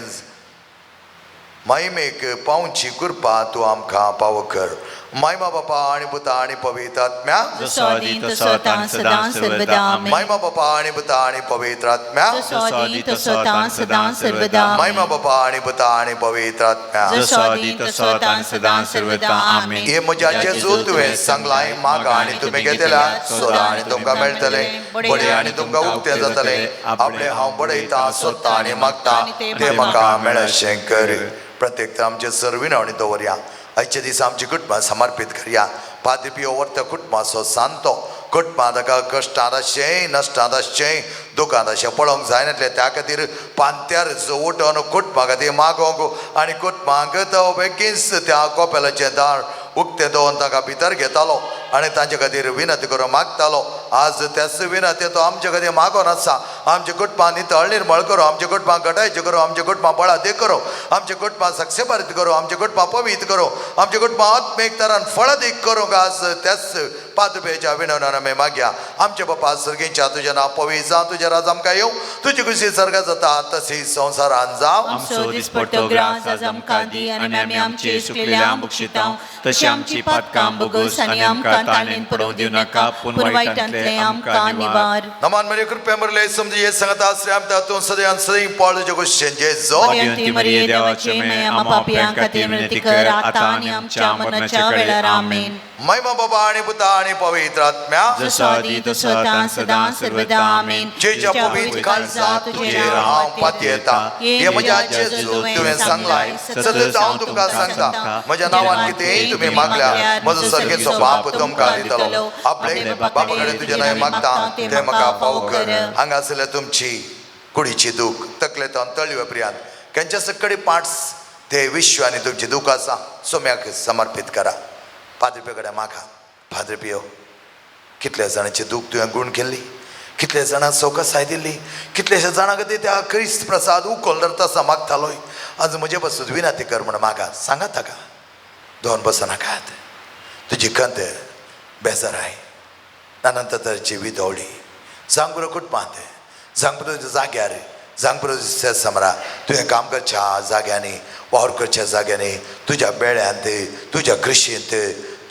महिमेक पावची कृपा तूं आमकां पावो कर. महिमा बापा आनी पुता आनी पवित्र आत्म्या. जसो आदी तसो आतां सदां सर्वदा आमेन. महिमा बापा आनी पुता आनी पवित्र आत्म्या. जसो आदी तसो आतां सदां सर्वदा आमेन. महिमा बापा आनी पुता आनी पवित्र आत्म्या. जसो आदी तसो आतां सदां सर्वदा आमेन. हे म्हज्या जेजू तुवें सांगलां मागा आनी तुमी घेतल्या, सोदा आनी तुमकां मेळटलें, बडय आनी तुमकां उक्तें जातलें. आपलें हांव बडयता, सोदता आनी मागता तें म्हाका मेळशें कर. प्रत्येक आमचे सर विनवणी दवरया. आयच्या दिसा आमची कुटुंबां समर्पीत करया. पाद्री पियो वर्त कुटुंबाचो सांतो कुटुंबां ताका कश्टांत आसचें नश्टांत आसचें दुखांत अशें पळोवंक जायनातलें त्या खातीर पांत्यार उठोवन कुटुंबा खातीर मागोवंक आनी कुटुंबांक तो बेगीनच त्या कोपेलाचें दार उक्तें दवरून ताका भितर घेतालो आनी तांचे खातीर विनंती करून मागतालो. आज त्याच विनंती तो आमचे खातीर मागोन आसा. आमच्या कुटुंबां नितळ निर्मळ करूं, आमच्या कुटुंबां घटायचें करूं, आमच्या कुटुंबां बळादे करूं, आमच्या कुटुंबां सक्सेभारीत करूं, आमच्या कुटुंबां पवित्र करूं, आमच्या कुटुंबां आत्मीक तरान फळादीक करूंक आज त्याच पाद्रपेच्या विनवणान आमी मागया. आमच्या बापा सर्गीच्या तुजें नांव पवित्र जावं, तुजें राज आमकां येवं, तुजी खुशी सर्गात जाता तशी संवसारान जावं. आमचो दिसपट्टो ग्रास आज आमकां दी आनी आमी आमचे चुकलेल्या बक्षितांव तशी आमची पातकां बोगस आनी आमकां ताणेन पडोवं दिवं नाका पूण वायटांतलें आमकां निवार. नमान मरे कृपया मरले समजी सांगता आश्रय तूं सदैव सदैव पाळ तुजे गोश्टी जेजो. मरियंती मरिये देवाचे मे आमा पापयां खातीर विनंती कर आतां आनी आमच्या मरणाच्या वेळार. आमेन. महिमा बाबा आनी पुता आनी पवित्र आत्म्या. जसो आदी तसो आतां सदां सर्वदा. आमेन. जेच्या पवित्र काळजात तुजेर हांव पातयेता हे म्हज्या जेजू तुवें सांगलाय सतत हांव तुमकां सांगता म्हज्या नांवान कितेंय तुमी मागल्यार म्हजो सर्गेचो बाप तुमकां दितलो. आपले बापा कडेन तुजें नांव मागता तें म्हाका फावो कर. हांगा आसल्या तुमची कुडीची दूख तकलेंत तळवे प्रियांत खंयच्या सकडी पार्ट्स ते विश्व आनी तुमची दूख आसा सोम्याक समर्पीत करा. पाद्री कडेन मागा. पाद्री पियो कितल्या जाणांची दूख तुवें गूण केल्ली, कितल्या जाणांक सवकसाय दिल्ली, कितल्याश्या जाणां खातीर त्या क्रिस्त प्रसाद उखल धरता आसा मागतालोय. आज म्हजे पासून विनंती कर म्हण मागा. सांगात ताका दोन बसनाकात तुजी खंत बेजाराय नाना तरेची विदवळी जांगपुरो कुटुंबांत जांगपुरो जाग्यार जांगपुरो समरा तुवें काम करच्या जाग्यांनी वावर करच्या जाग्यांनी तुज्या बेळ्यांत तुज्या कृशींत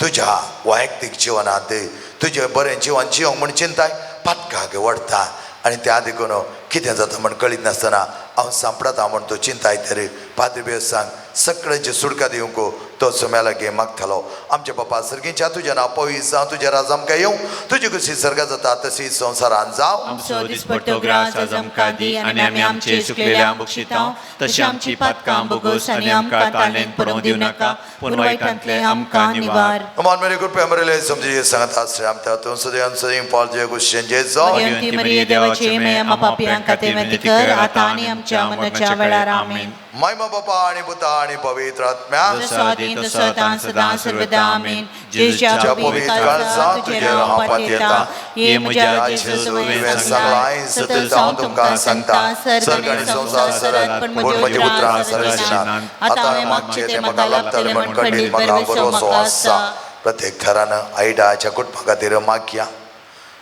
तुज्या वैयक्तीक जिवनांत तुजें बरें जिवन जिवंक म्हण चिंताय पातकाक वडटा आनी त्या देखून कितें जाता म्हण कळीत नासतना हांव सांपडता म्हण तूं चिंताय तरी पाद्री बेस सांग सगळ्यांची सुटका दिवंक तो सोम्या लागीं मागतालो. आमच्या बापा सर्गीच्या तुजें नांव पवित्र जावं, तुजें राज आमकां येवं, तुजी कशी सर्गात जाता तशी संवसारान जावं. आमचो दिसपट्टो ग्रास आज आमकां दी आनी आमी आमचे चुकलेल्या बक्षितांव तशी आमची पातकां बोगस आनी आमकां ताणेन पडोवं दिवं नाका पूण वायटांतलें आमकां निवार. नमान मेरे कृपया मरेले समजी सांगता आश्रय आमच्या तूं सदैव सदैव पाळ जे गोश्टी जेजो. मरियंती मरिये देवाचे मे आमा पापयां खातीर विनंती कर आतां आनी आमच्या मरणाच्या वेळार. आमेन. महिमा बापा आनी पुता आनी पवित्र आत्म्या. जसो आदी तसो आतां सदां सर्वदा. आमेन. जेजूच्या पवित्र काळजात तुजेर हांव पातयेता हे म्हज्या जेजू तुवें सांगलाय सतत हांव तुमकां सांगता सर्ग आनी संवसार सरत पूण म्हजी उतरां सरचीनात. आतां हांवें मागचें तें म्हाका लाभतलें म्हण खंडीत म्हाका भरवसो आसा. प्रत्येक थरान आयडाच्या कुटुंबा खातीर मागया,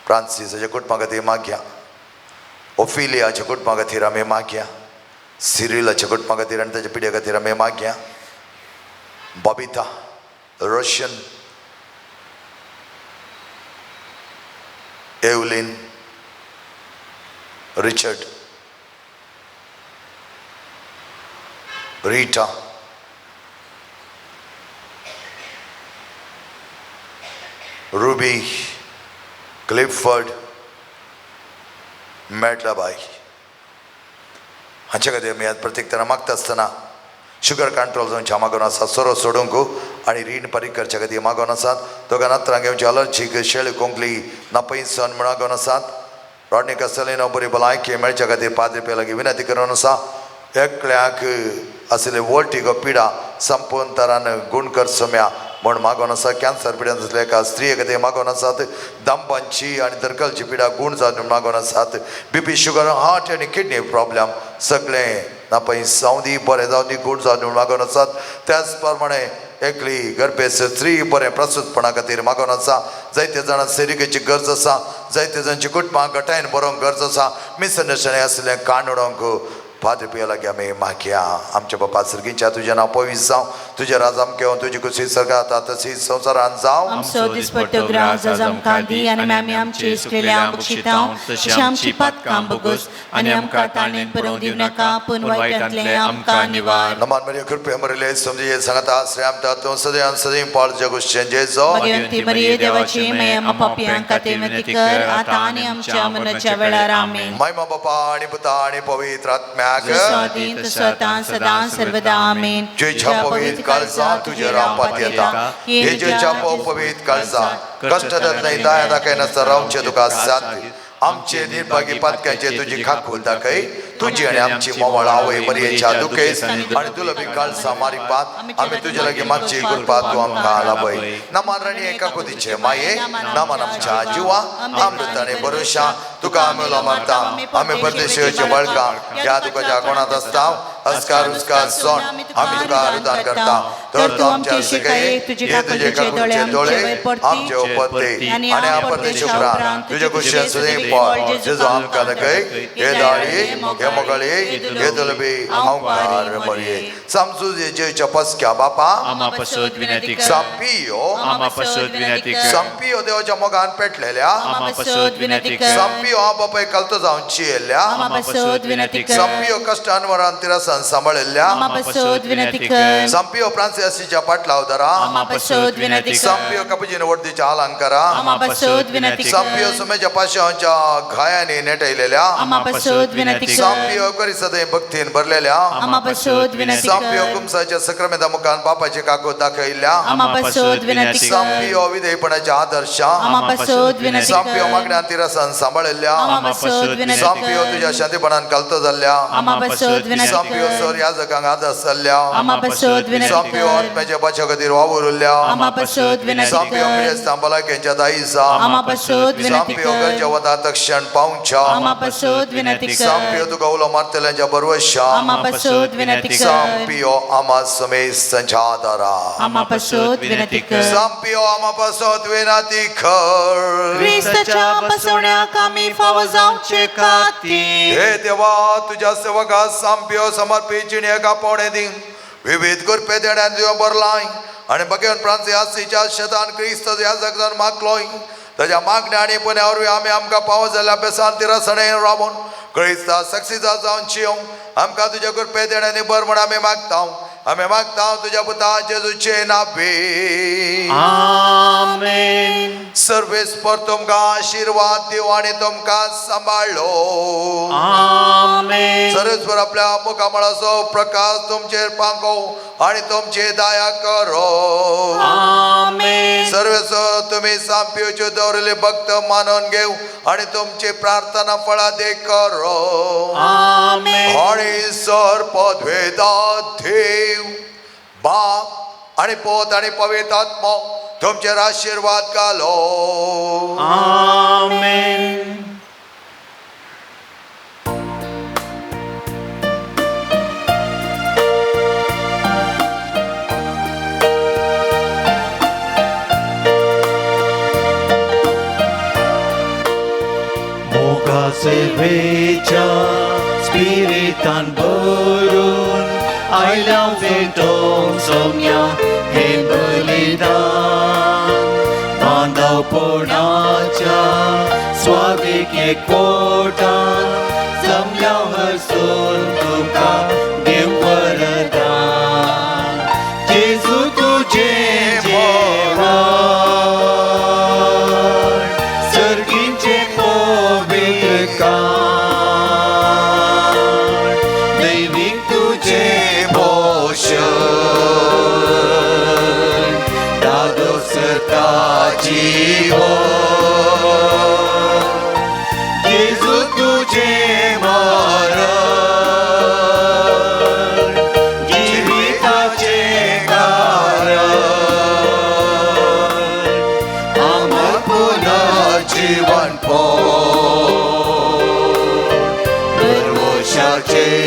फ्रांसीसाच्या कुटुंबा खातीर मागया, ओफिलियाच्या कुटुंबा खातीर आमी मागया, सिरिलाच्या कुटुंबा खातीर आनी ताच्या पिड्या खातीर आमी मागया, Babita, Roshan, Evelyn, Richard, Rita, Ruby, Clifford, Medlabai हांचे खातीर आमी आज प्रत्येक तरा मागता आसतना शुगर कंट्रोल जावच्या मागून आसा, सोरो सोडूंक आनी रीण फारीक करच्या खातीर मागून आसात. दोगां नात्रांक घेवची अलर्जीक शेळी कोंकली नापयसन म्हण मागून आसात. रॉडनी कास्टेलिनो बरी भलायकी मेळच्या खातीर पाद्री पे लागीं विनंती करून आसा. एकल्याक आशिल्ली वोल्टिगो पिडा संपूर्ण तरान गूण कर सोम्या म्हण मागून आसा. कॅन्सर पिड्यान आसल्या एका स्त्रिये खातीर मागून आसात. दांबांची आनी दरकलची पिडा गूण जावन म्हण मागून आसात. बीपी, शुगर, हार्ट आनी किडनी प्रॉब्लम सगळें नापय जावं दी, बरें जावं दी, गूण जावं दी म्हण मागून आसात. त्याच प्रमाणे एकली गर्भेस्त स्त्री बरें प्रसूतपणा खातीर मागून आसा. जायते जाणां सेरिकेची गरज आसा, जायते जाणांची कुटुंबां घटायन बरोवंक गरज आसा. मिसअंडरस्टँडींग आशिल्लें काण उडोवंक पाद्री पिया लागीं आमी मागया. आमच्या बापा सर्गीच्या तुजें नांव पवित्र जावं, तुजें राज आमकां येवं, तुजी खुशी सर्गात जाता तशी संवसारान जावं. आमचो दिसपट्टो ग्रास आज आमकां दी आनी आमी आमचे चुकलेल्या बक्षितांव तशी आमची पातकां बोगस आनी आमकां ताणेन पडोवं दिवं नाका पूण वायटांतलें आमकां निवार. नमान मरिया कृपया मरेले समजी सांगता आश्रय आमच्या तूं सदैव सदैव पाळ तुज्या गोश्टी जेजो. मरियंती मरिये देवाचे मे आमा पापयां खातीर विनंती कर आतां आनी आमच्या मरणाच्या वेळार. आमेन. महिमा बापा आनी पुता आनी पवित्र आत्म्या. आत्म्याक जसो आदीं तसो आतां सदां सर्वदा आमेन. जेच्या पवित्र काळजा तुजेर रावपात येता, हे जेच्या पवित्र काळजा कश्ट न्हय दया दाखय नासतना रावचें तुका साध्य. आमचे निर्भागी पातक्यांचे तुजी खाकूल दाखय. तुजी आनी आमची मोवाळ आवय मरियेच्या दुखेस आनी दुलबी काळजा मारिपात आमी तुजे लागीं मागची कृपा तूं आमकां लाभय. नमान राणी एकाकुतीचे माये, नमान आमच्या जिवा अमृत आनी भरोशा, तुका आमी उलो मारता. आमी परदेशीचे बाळकां ह्या तुकाच्या कोणात आसता अस्कार उस्कार सोण आमी तुका अनुदान करता. तर तूं आमच्या शिकाये हे तुजे काकुचे दोळे आमचे उपत्ते आनी परदेश उपरांत तुजे कुशेन सुदें पळ जेजू आमकां दाखय. हे दाळी, हे मोगाळी, हे दुलबी हांवकार मरये. समजू जेच्या पसक्या बापा, आमा पासत विनंती कर. संपियो, आमा पासत विनंती कर. संपियो देवाच्या मोगान पेटलेल्या, आमा पासत विनंती कर. संपियो हांव बापाय कलतो जावन चियेल्ल्या, आमा पासत विनंती कर. संपियो कश्टान वरान तिरसान सांबाळिल्ल्या, आमा पासत विनंती कर. संपियो फ्रांसियासीच्या पाटलावदारा, आमा पासत विनंती कर. संपियो कपुजीन वडदीच्या अलंकारा, आमा पासत विनंती कर. संपियो सुमेच्या पाशांच्या घायांनी नेटयलेल्या, आमा पासत विनंती कर. संपियो करी सदैव भक्तीन भरलेल्या, आमा पासत विनंती संपियो कर. कुमसाच्या सक्रमेंता मुखान बापाची काकूत दाखयल्ल्या, आमा पासत विनंती कर. संपियो विधेयपणाच्या आदर्श, आमा पासत विनंती संपियो कर. मागण्यान तिरसान सांबाळिल्ल्या, आमा पासत विनंती संपियो कर. तुज्या शांतीपणान कलतो जाल्ल्या, आमा पासत विनंती संपियो कर. सर याजकांक आदर्श जाल्ल्या, आमा पासत विनंती संपियो कर. आत्म्याच्या पाच्या खातीर वावुरल्या, आमा पासत विनंती संपियो कर. पिडेस्तां भलायकेच्या दायजा, आमा पासत विनंती संपियो कर. गरजे वता तक्षण पावच्या, आमा पासत विनंती कर. संपियो तुका उलो मारतल्यांच्या बरवशा, आमा पासत विनंती कर. संपियो आमा समेस्तांच्या आदारा, आमा पासत विनंती कर. संपियो आमा पासत विनंती कर. क्रिस्ताच्या बसवण्याक आमी फावो जावचे खातीर हे देवा, तुज्या सेवका संपियो समर्पी जिणेक आपोवणें दी. विविध कृपे देण्यान तुवें भरलाय आनी बगेवन फ्रांसियासीच्या शेतान क्रिस्त ह्या जगदान मागलोय. ताज्या मागण्या आनी पुण्या वरवीं आमी आमकां पावो जाल्ल्या बेसान तिरसणे रावून क्रिस्ता सक्सीजा जावन चियोंक आमकां तुज्या कृपे देण्यांनी भर म्हूण आमी मागता. आमी मागता तुज्या पुता जेजूचे नावे. आमेन. सर्वेस्पर तुमकां आशिर्वाद दिवं आनी तुमकां सांबाळ्ळो. आमेन. सर्वेस्पर आपल्या मुखामळाचो प्रकाश तुमचेर पांगो आनी तुमची दया करो. आमेन. सर्वेस्पर तुमी सांपियोच्यो दवरिल्ले भक्त मानून घेव आनी तुमची प्रार्थना फळादीक करो. आमेन. आनी सर पदवेदा देव बाप आनी पोत आनी पवित्र आत्मो तुमचेर आशिर्वाद घालो. आमेन. मोगासेवेच्या स्पिरितान भरून आयल्या भेटोवंक सोम्या हे बलिदान बांदवपणाच्या स्वादीक एकवटान जमल्या हरसून तुका देव वरदान. जेजू तुजें जेवण सर्गीचें पवित्र काण दैवीक तुजें पोशण दादोस करता जीवन. जेजू तुजें मरण जिविताचें कारण अमर पुनर्जीवन भरवशाचें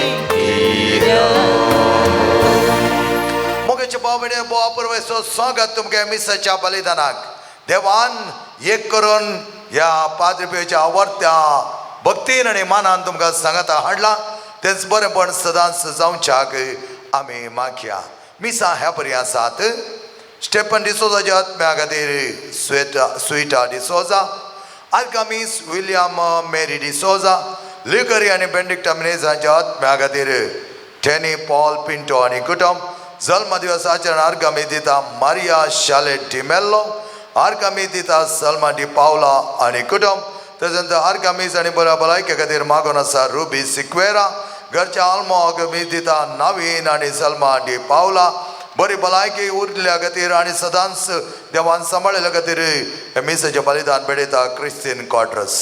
मोगेचे भाव भोव परवेसो स्वागत तुमगे मिसाच्या बलिदानाक. देवान एक करून ह्या पाद्रपेच्या आवडत्या भक्तीन आनी मानान तुमकां सांगाता हाडला तेच बरेंपण सदांच जावच्याक आमी मागया. मिसां ह्या परी आसात. स्टेफन डिसोजाच्या आत्म्या खातीर स्वेटा डिसोजा, आल्कामीस विलियम मेरी डिसोजा, लिकरी आनी बेंडिक्टा मिनेजांच्या आत्म्या खातीर टेनी पॉल पिंटो आनी कुटुंब. जल्मदिवस आचरण आर्गामी दिता मारिया शालेट डिमेल्लो, आर्गामी दिता सलमा डी पावला आनी कुटुंब. तशेंच आर्गामीस आनी बऱ्या भलायके खातीर मागून आसा रुबी सिक्वेरा. घरच्या आल्मोक मीस दिता नवीन आनी सलमा डी पावला बरी भलायकी उरल्या खातीर आनी सदांच देवान सांबाळिल्ल्या खातीर हे मिसाचें बलिदान भेटयता क्रिस्तीन क्वाड्रस.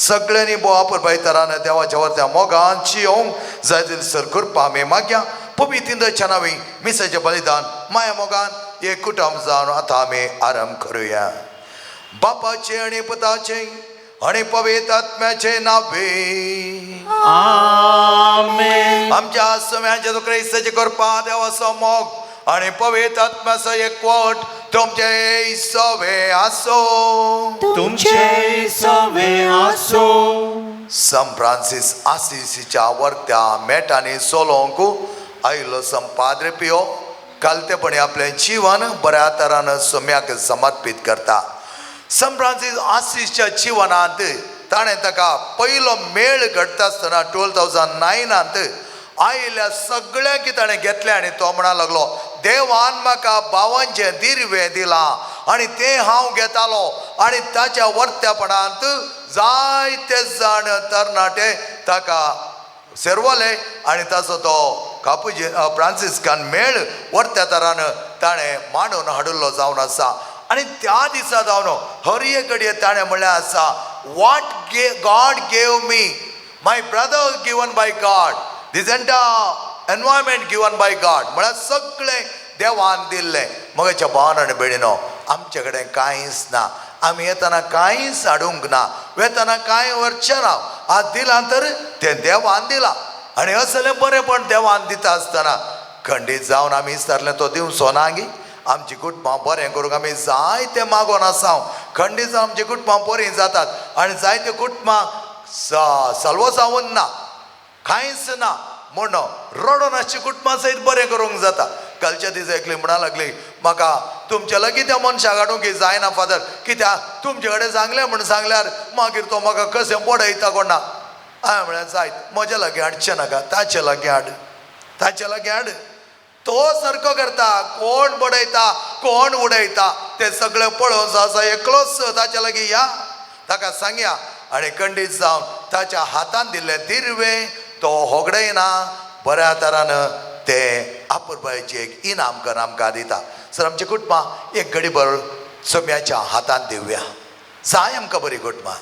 सगळ्यांनी भोव अपुरबाय तरान देवाच्या वरत्या मोगान जियोंक जाय सर कृपा आमी मागया. पवित्र नांवी मिसाचें बलिदान माया मोगान एक कुटुंब जावन आतां आमी आरंभ करुया. बापाचे आनी पुताचे आनी पवित्र आत्म्याचे नावे आमेन. आमच्या सम्याचे क्रिस्ताची कृपा, देवाचो मोग आनी पवित्र आत्म्याचो एकवट तुमचे सवे आसो. तुमचे सवे आसो. सं फ्रांसीस आसिसीच्या वर्त्या मेटांनी सोलोंक आयिल्लो सं पाद्रे पियो कालतेपणी आपलें जिवन बऱ्या तरान सम्याक समर्पीत करता. सं फ्रांसीस आसिसच्या जिवनांत ताणें ताका पयलो मेळ घडटा आसतना 2009 आयिल्ल्या सगळ्यांक ताणें घेतलें आनी तो म्हणा लागलो, देवान म्हाका भावांचें दिर्वें दिलां आनी तें हांव घेतालो. आनी ताच्या वर्त्यापणांत जायते जाण तरणाटे ताका सेरवले आनी ताचो तो कापुजी फ्रांसिस्कान मेळ वर्त्या तरान ताणें मांडून हाडिल्लो जावन आसा. आनी त्या दिसा जावन हर एक घडये ताणें म्हणलें आसा, what God gave me, my brother given by God, this entire environment given by God, म्हळ्यार सगळें देवान दिल्लें. मगेच्या भावान आनी भयणीनो, आमचे कडेन कांयच ना, आमी येतना कांयच हाडूंक ना, वेतना कांय व्हरचें ना. आज दिलां तर तें देवान दिलां आनी असलें बरेंपण देवान दिता आसतना खंडीत जावन आमी विसरलें तो दिवचो ना गी. आमची कुटुंबां बरें करूंक आमी जायते मागोन आसा. खंडीत जावन आमची कुटुंबां बरीं जातात आनी जायते कुटुंबां सल्व जावन ना, कांयच ना म्हण रडोन आसची कुटुंबां सयत बरें करूंक जाता. कालच्या दिसा एकली म्हणा लागली म्हाका, तुमच्या लागीं त्या मनशाक हाडूंक जायना फादर, कित्याक तुमचे कडेन सांगलें म्हण सांगल्यार मागीर तो म्हाका कशें बडयता कोणा. हांवें म्हळ्यार जायत म्हज्या लागीं हाडचें नाका, ताचे लागीं हाड, ताचे लागीं हाड. तो सारको करता, कोण बडयता कोण उडयता तें सगळें पळोवन आसा एकलोच ताच्या लागीं या, ताका सांगया. आनी खंडीत जावन ताच्या हातान दिल्लें दिर्वें तो होगडयना, बऱ्या तरान तें अपुरबायेचें एक इनाम करून आमकां दिता. सर आमची कुटुंबां एक घडीभर सम्याच्या हातान दिवया. जाय आमकां बरी कुटुंबां,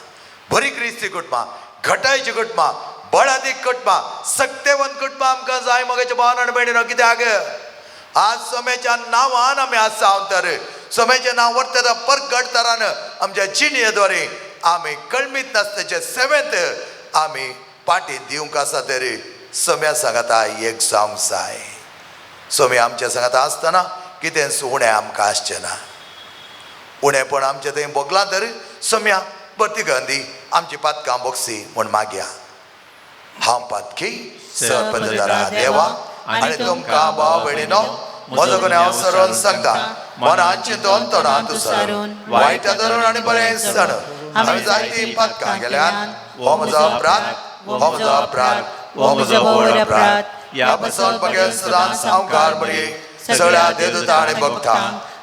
बरी क्रिस्ती कुटुंबां, घटायची कुटुंबां, बळादीक कुटुंबां, सक्तेवंत कुटुंबां आमकां जाय. मगेच्या भावान आनी भयणीनो, कित्याक आज सम्याच्या नांवान आमी आसा तर सम्याचें नांव वर्तता परगट तरान आमच्या जिणेद्वारे आमी कळमीत नासताचे सेवेंत आमी पाटी दिवंक आसा तरी सम्या सांगाता एक जावंक जाय. सोम्या आमच्या सांगाता आसतना कितेंच उणें आमकां आसचें ना. उणेंपण आमचें थंय भोगलां तर सम्या बरी गंदी आमची पातकां बोगसी म्हूण मागया. हांव पातकी सरपंचदारा देवा आनी तुमकां भाव भयणीनो म्हजो गुन्यांव सरोवन सांगता. मनान चिंतून तोंडांत सारून वायट धरून आनी बरें सण आमी जायतीं पातकां केल्यान. हो म्हजो अपराध, हो म्हजो अपराध, हो म्हजो व्हड अपराध. ह्या पसून बगैर सदांच सावकार बरी सगळ्या देवदूता आनी भक्ता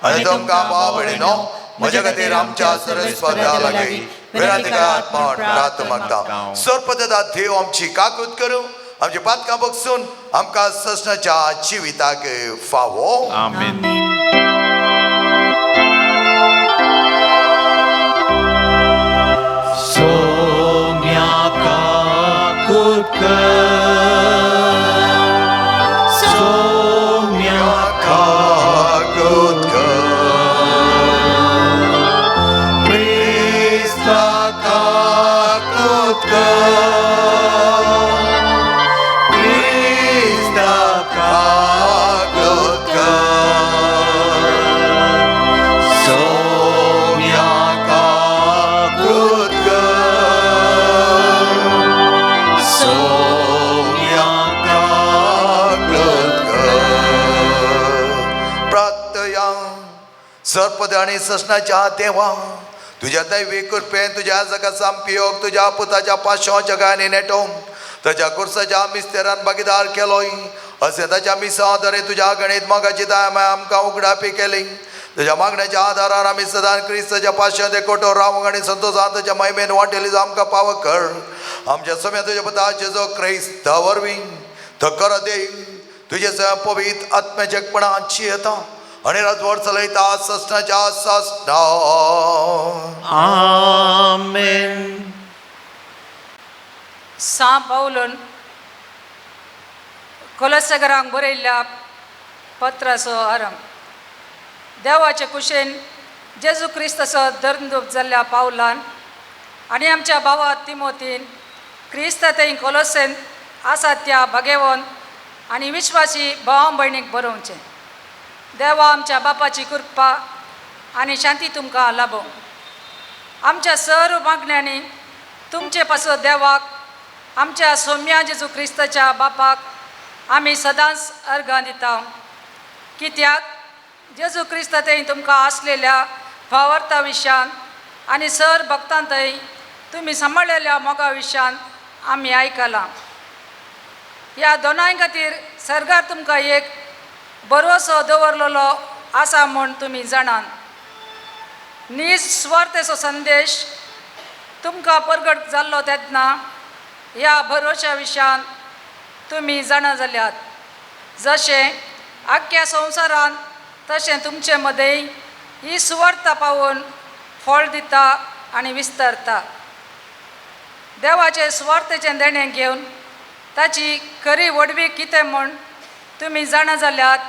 आनी तुमकां भाव भयणीनो म्हज्या खातीर आमच्या सरस्पदा लागीं विरांतिका आत्मा प्रार्थ मागता. सरपदा देव आमची काकूत करूं, आमची पातकां बगसून आमकां ससनाच्या जिविताक फावो. आमेन. सोम्या काकूत कर, सोम्या काकूत कर, क्रिस्ता काकूत कर, क्रिस्ता काकूत कर, सोम्या काकूत कर, सोम्या काकूत कर. प्रार्थया. सर्पद आनी ससनाच्या देवा, तुज्या दैवी कृपेन तुज्या जगा संपयोग तुज्या पुताच्या पाशाच्या गायनी नेटोवन ताच्या कुर्साच्या मिस्तेरान भागीदार केलोय अशें ताच्या मिसां तुज्या गणीत मोगाची दया माया आमकां उगडापी केली. तुज्या मागण्याच्या आदारान आमी सदां क्रिस्ताच्या पाशांत एकवटो रावंक आनी संतोशान ताच्या महिमेन वांटेली आमकां पावक कर. आमच्या सम्या तुज्या पुता जेजू क्रिस्ता वरवीं. धक्कर देव तुझे सगळ्या पवित्र आत्म्याच्या एकपणाची येता आनी राजवट चलयता ससनाच्या ससना. आमेन. सां पावलून कोलसगरांक बरयल्ल्या पत्राचो आरंभ. देवाचे कुशेन जेजू क्रिस्ताचो दर्दूप जाल्ल्या पावलान आनी आमच्या भावा तिमोतीन क्रिस्त थंय कोलोसेन आसा त्या भागेवन आनी विश्वासी भावा भयणीक बरोवचें. देवा आमच्या बापाची कृपा आनी शांती तुमकां लाभों. आमच्या सर्व मागण्यांनी तुमचे पासत देवाक आमच्या सोम्या जेजू क्रिस्ताच्या बापाक आमी सदांच अर्घां दिता. कित्याक जेजू क्रिस्त थंय तुमकां आसलेल्या भावार्था विशयान आनी सर भक्तां थंय तुमी सांबाळलेल्या मोगा विशयान आमी आयकलां. ह्या दोनांय खातीर सर्गार तुमकां एक बरोसो दवरलेलो आसा म्हूण तुमी जाणात. नीज स्वार्थेचो संदेश तुमकां परगट जाल्लो तेन्ना ह्या भरोश्या विशयान तुमी जाणा जाल्यात. जशें आख्ख्या संवसारांत तशें तुमचे मदें ही सुवार्थ पावोवन फळ दिता आनी विस्तारता. देवाचे सुवार्थेचें देणें घेवन ताची खरी व्हडवी कितें म्हूण तुमी जाणा जाल्यात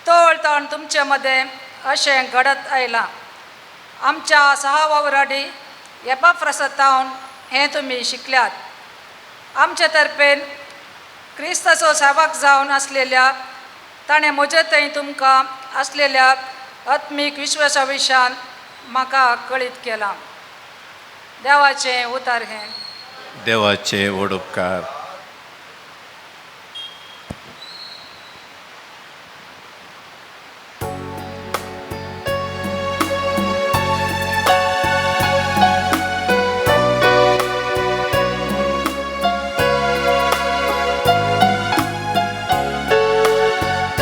तवळ तुमचे मदें अशें घडत आयलां. आमच्या सहा वावराडी एपाफ्रसातावन हें तुमी शिकल्यात. आमचे तर्फेन क्रिस्ताचो सेवक जावन आसलेल्या ताणें म्हजे थंय तुमकां आसलेल्या आत्मीक विश्वासा विशयान म्हाका कळीत केलां. देवाचें उतार हें. देवाचे व्हड उपकार.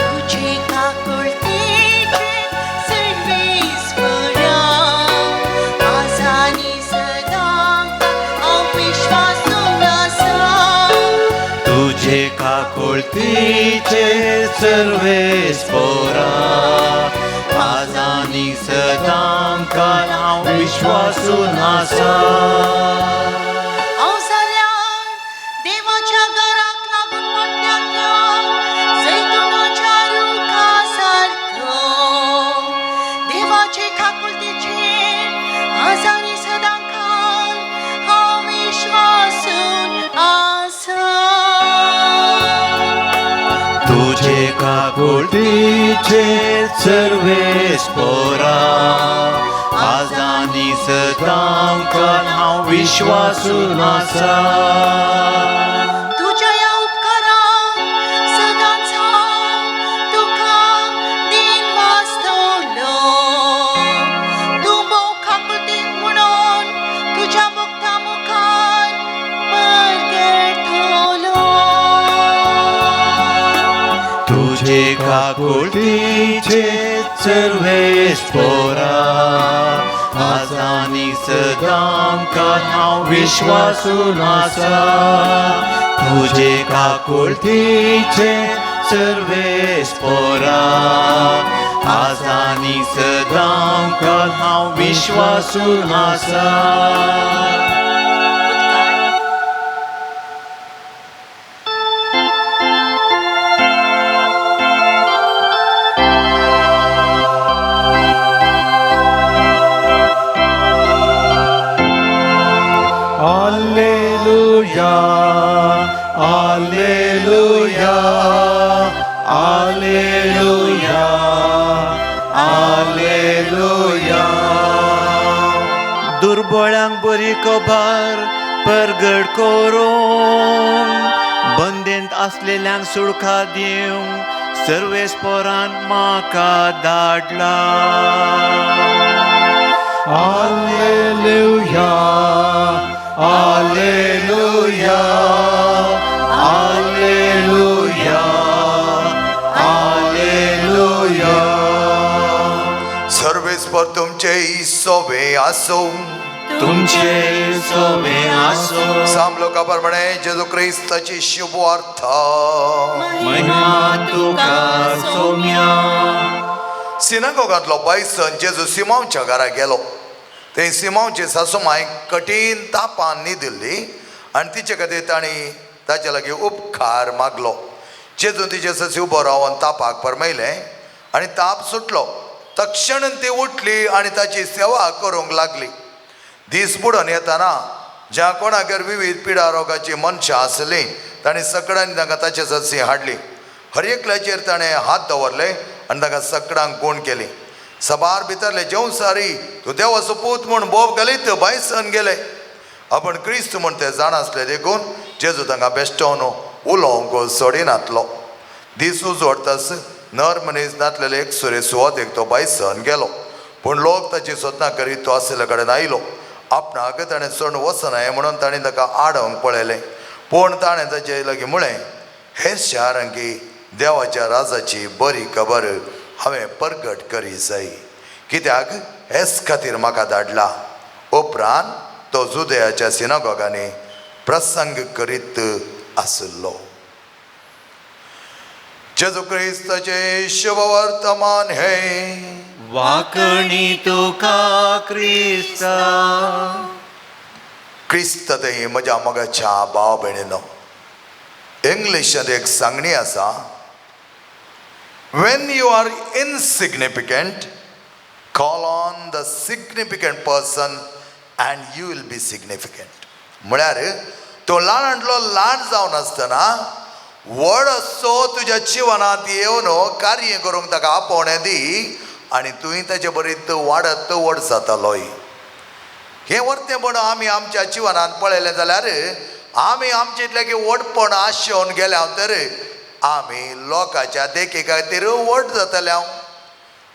तुझे काकुळतेचे सर्वेस्परा आजानी सदांकाळ हांव विश्वासून आसा. तुझे काकुळतीचे सर्वेस्पोरा आजानी सदांकाळ हांव विश्वासून आसा. हांव जाल्यार देवाच्या घराक लागून वाडट्या त्या जैतुनाच्या रुखा सारको. देवाचे काकुळतेचे आजानी सदांकाळ हांव विश्वासून आसा. तुझे काकुळतीचे सर्वेस्पोरा आजानी सदांकाळ हांव विश्वासून आसा. तुज्या ह्या उपकाराक सदांच हांव तुका दीन वाचतलो. तूं भोव काकुळटीक म्हणून तुज्या भक्ता मुखार परगटतलो. तुझे काकुळतीचे सर्वेस्पोरा आजानी सदांकाळ हांव विश्वासून आसा. तुझे काकुळतीचे सर्वेस्पोरा आजानी सदांकाळ हांव विश्वासून आसा. Alleluia, Alleluia, Alleluia, Alleluia. दुर्बळांक बरी खबर परगट करूंक बंदेंत आसलेल्यांक सुडका दिवंक सर्वेस्पोरान म्हाका धाडला. Alleluia, Alleluia, Alleluia, Alleluia. सर्वेस्पर तुमचे सोबे आसूं. तुमचे सोवे आसो. साम लोका प्रमाणे जेजू क्रिस्ताची शुभवार्ता. महिमा तुका सोम्या. सिनागोगांतलो बायसन जेजू सिमांवच्या घरा गेलो. थंय सिमांवची सासूमाय कठीण तापान न्हिदिल्ली आनी तिचे खातीर तांणी ताचे लागीं उपकार मागलो. जेजून तिचे ससी उबो रावन तापाक परमयलें आनी ताप सुटलो. तक्षण ती उठली आनी ताची सेवा करूंक लागली. दीस बुडोन येताना ज्या कोणागेर विविध पिडा रोगाची मनशां आसलीं तांणी सगळ्यांनी तांकां ताचे ससी हाडली. हर एकल्याचेर ताणें हात दवरले आनी तांकां सगळ्यांक गुण केली. सबार भितरले जेवसारी तूं देवाचो पूत म्हूण बोब घालीत भायसन गेले. आपण क्रिस्त म्हूण ते जाणासले देखून जेजू तांकां बेश्टोवन उलोवंक सोडिनातलो. दीस उजवाडताच नर मनीस नातलेले एक सुरे सुवातेक तो भायसन गेलो. पूण लोक ताची सोदना करीत तो आशिल्ले कडेन आयलो. आपणाक ताणें सोडून वचनाय म्हणून ताणें ताका आडोवंक पळयलें. पूण ताणें ताचे लागीं म्हळें, हे शारांकी देवाच्या राजाची बरी खबर हांवें परगट करी जाय, कित्याक हेच खातीर म्हाका धाडला. उपरांत तो जुदयाच्या सिनागोगांनी प्रसंग करीत आशिल्लो. जेजू क्रिस्ताचें शुभवर्तमान हे. वाकणी तुका क्रिस्ता. क्रिस्त ते म्हज्या मोगाच्या भाव भयणीनो, इंग्लिशांत एक सांगणी आसा, When you are insignificant, call on the significant person and you will be significant. म्हळ्यार तो ल्हानांतलो ल्हान जावन आसतना व्हड असो तुज्या जिवनांत येवन कार्य करूंक ताका आपोवणें दी आनी तुवें ताचे बरीत वाडत व्हड जातालोय. हें वर्तेपण आमी आमच्या जिवनांत पळयलें जाल्यार आमी आमचे इतलें की व्हडपण आशेवन गेल्या तर आमी लोकांच्या देखी खातीर व्हड जातले.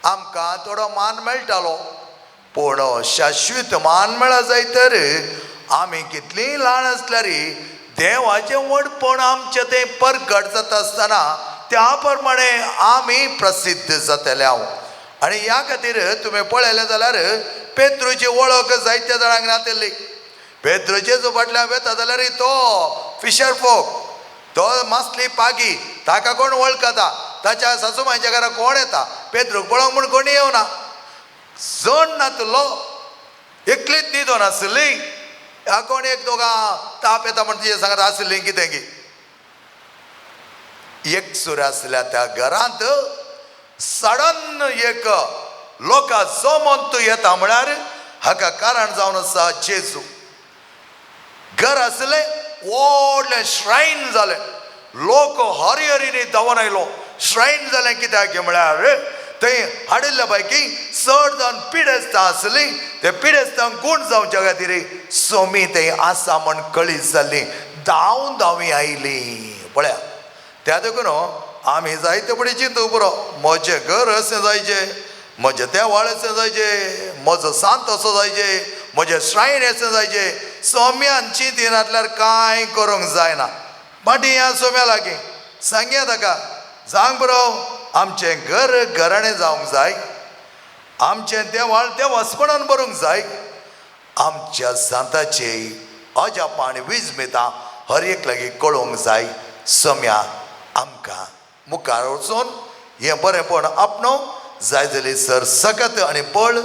आमकां थोडो मान मेळटालो, पूण शाश्वत मान मेळा जाय तर आमी कितलीं ल्हान आसल्यार देवाचें व्हडपण आमचें तें परगट जाता आसतना त्या प्रमाणे आमी प्रसिद्ध जातले. आनी ह्या खातीर तुमी पळयलें जाल्यार पेत्रूची वळख जायत्या जाणांक नातिल्ली. पेत्रूचे जो फाटल्यान वेता जाल्यार तो फिशर फोक, तो मासली पागी, ताका कोण वळखता? ताच्या सासूमायच्या घरा कोण येता? पेत्रूक पळोवंक म्हूण कोणी येवना. जण नातलो, एकलीच न्हिदोन आसली. ह्या कोण एक दोगां ताप येता म्हण तिचे सांगत आसली कितें की एक सुर आसल्या त्या घरांत सडन एक लोकां जमोन तूं येता म्हळ्यार हाका कारण जावन आसा जेजू. घर आसलें व्हडलें श्रायन जालें. लोक हरिहरीनी धांवन आयलो. श्रायन जालें कित्याक म्हळ्यार थंय हाडिल्ल्या पैकी चड जावन पिडेस्तां आसलीं. ते पिडेस्तांक गूण जावच्या खातीर सोमी थंय आसा म्हण कळीत जाल्ली, धांवन धांवी आयली. पळया त्या देखून आमी जायते फुडें चिंतूंक पुरो, म्हजें घर अशें जायचें, म्हजें देवाळ अशें जायचें, म्हजो सांत असो जायचें, म्हजें श्रायन अशें जायचें. सोम्यान चिंतिनातल्यार कांय करूंक जायना. फाटीं ह्या सोम्या लागीं सांगया ताका, सांग बरो आमचें घर घराणें जावंक जाय, आमचें देवाळ देवासपणान भरूंक जाय, आमच्या सांताचे अजापां आनी विजमितां हर एक लागीं कळोवंक जाय. सोम्या आमकां मुखार वचून हें बरेंपण आपणोवंक जाय जाल्यार सर सकत आनी बळ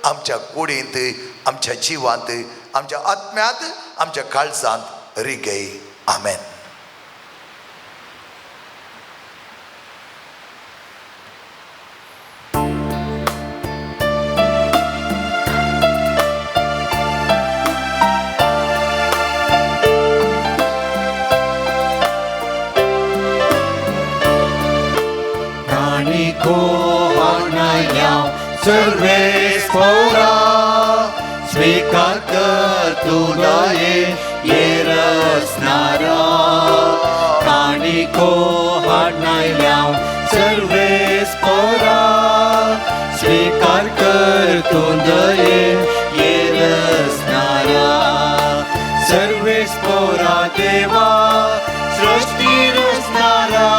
आमच्या कुडींत, आमच्या जिवांत, आमच्या आत्म्यांत, आमच्या काळजांत रिगय. आमेन. सर्वेस पोरा स्वीकार कर तू दये येरसनारा. काणिको हाडनायल्या सर्वेस पोरा स्वीकार कर तू दये येरसनारा. सर्वेस पोरा देवा सृष्टी रचनारा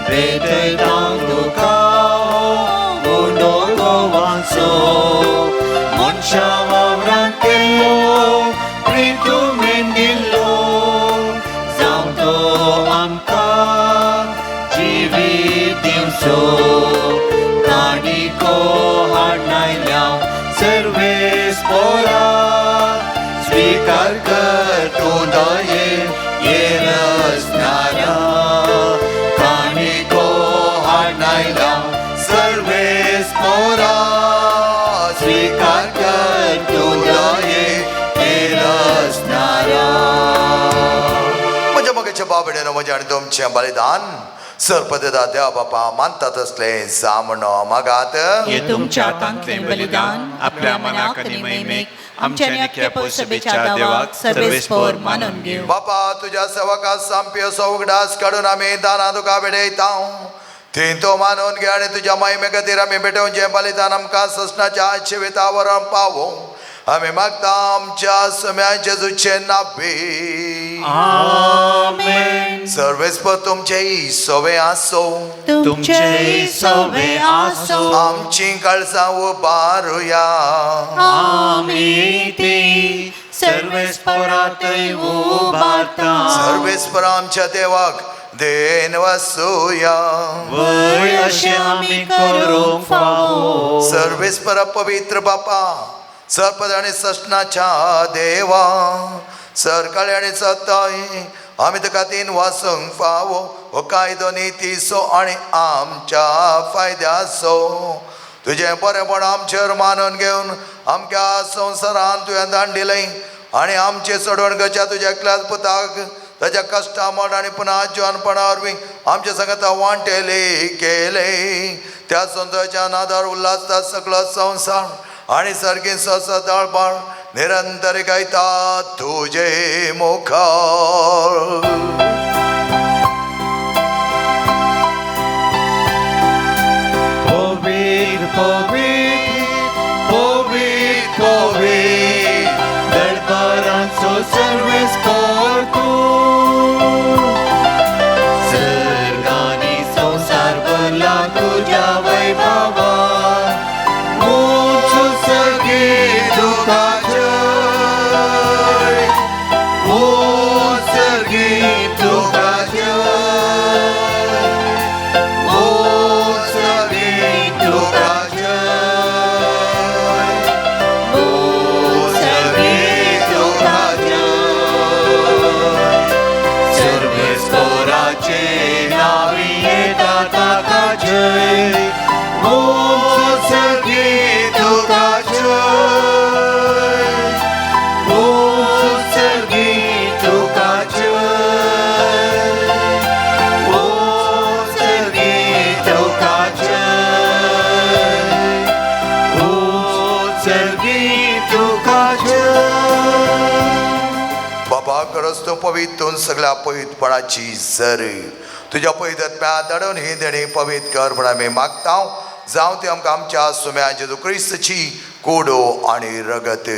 भेटता तुका मनशा वावरांत जेजो काणिको हाडनायल्या सर्वेस पोरा स्वीकार कर तूं दयेन येरसणारा काणिको हाडनायल्या सर्वेस पोरा स्वीकार कर तूं दयेन येरसणारा. म्हज्या मोगाच्या बाबडेनो, म्हजें आनी तुमचें बलिदान सरपदेदा देवा बापा मानतात असलें जामणो मागात. हे तुमच्या हातांतलें बलिदान आपल्या मनाक आनी महिमेक आमच्या नित्य सभेच्या देवाक सर्वेस्पोर मानून घेवं. बापा, तुज्या सेवका सामपी असो उगडास काडून आमी दानां तुका भेटयता, ती तूं मानून घे आनी तुज्या महिमे खातीर आमी भेटोवचें बलिदान आमकां ससनाच्या जिविता वरण पावों आमी मागता आमच्या सम्या जेजूचे नावे. आमेन. सर्वेस्पर तुमचे सवे आसो, तुमचे सवे आसो. आमची काळजां उबारुया. आमी ती सर्वेस्परातय उबारता. सर्वेस्पर आमच्या देवाक देन वसुया. वय अशें आमी करूंक फावो. सर्वेस्पर पवित्र बापा, सरपद आनी ससनाच्या देवा, सरकाळी आनी सताय आमी तुका तीन वासूंक फावो. हो कायदो नितीचो आनी आमच्या फायद्याचो. तुजें बरेंपण आमचेर मानून घेवन आमच्या संवसारान तुवें दांडिलें आनी आमचे सोडवण करच्या तुज्या एकल्याच पुताक ताच्या कश्टा मरण आनी पुना जिवनपणा वरवीं आमच्या सांगाता वांटेले केले. त्या संताच्या नादार उल्हासता सगळो संवसार आनी सारकी सदाळपार निरंतर गायता तुजे मुखार. पवित्र पवित्र पवित्र पवित्र दरबारांचो सर्वेस्पर तूं. सर्गांनी संवसार भरला तुज्या वैभवान. उंच सर्गी तुका जय, उंच सर्गी तुका जय, उंच सर्गी तुका जय, उंच सर्गी तुका जय. सर्वेस्पराचे नावी येता ताका जय, उंच सर्गी तुका जय, उंच सर्गी तुका जय, उंच सर्गी तुका जय, उंच सर्गी तुका जय. बाबा, खरंच तूं पवित्र सगळ्या पवित्रपणाची जरी तुज्या पवित्र धाडून ही देणी पवित्र कर म्हण आमी मागता. जावं ती आमकां आमच्या सुम्या जेजू क्रिस्तची कोडो आनी रगत.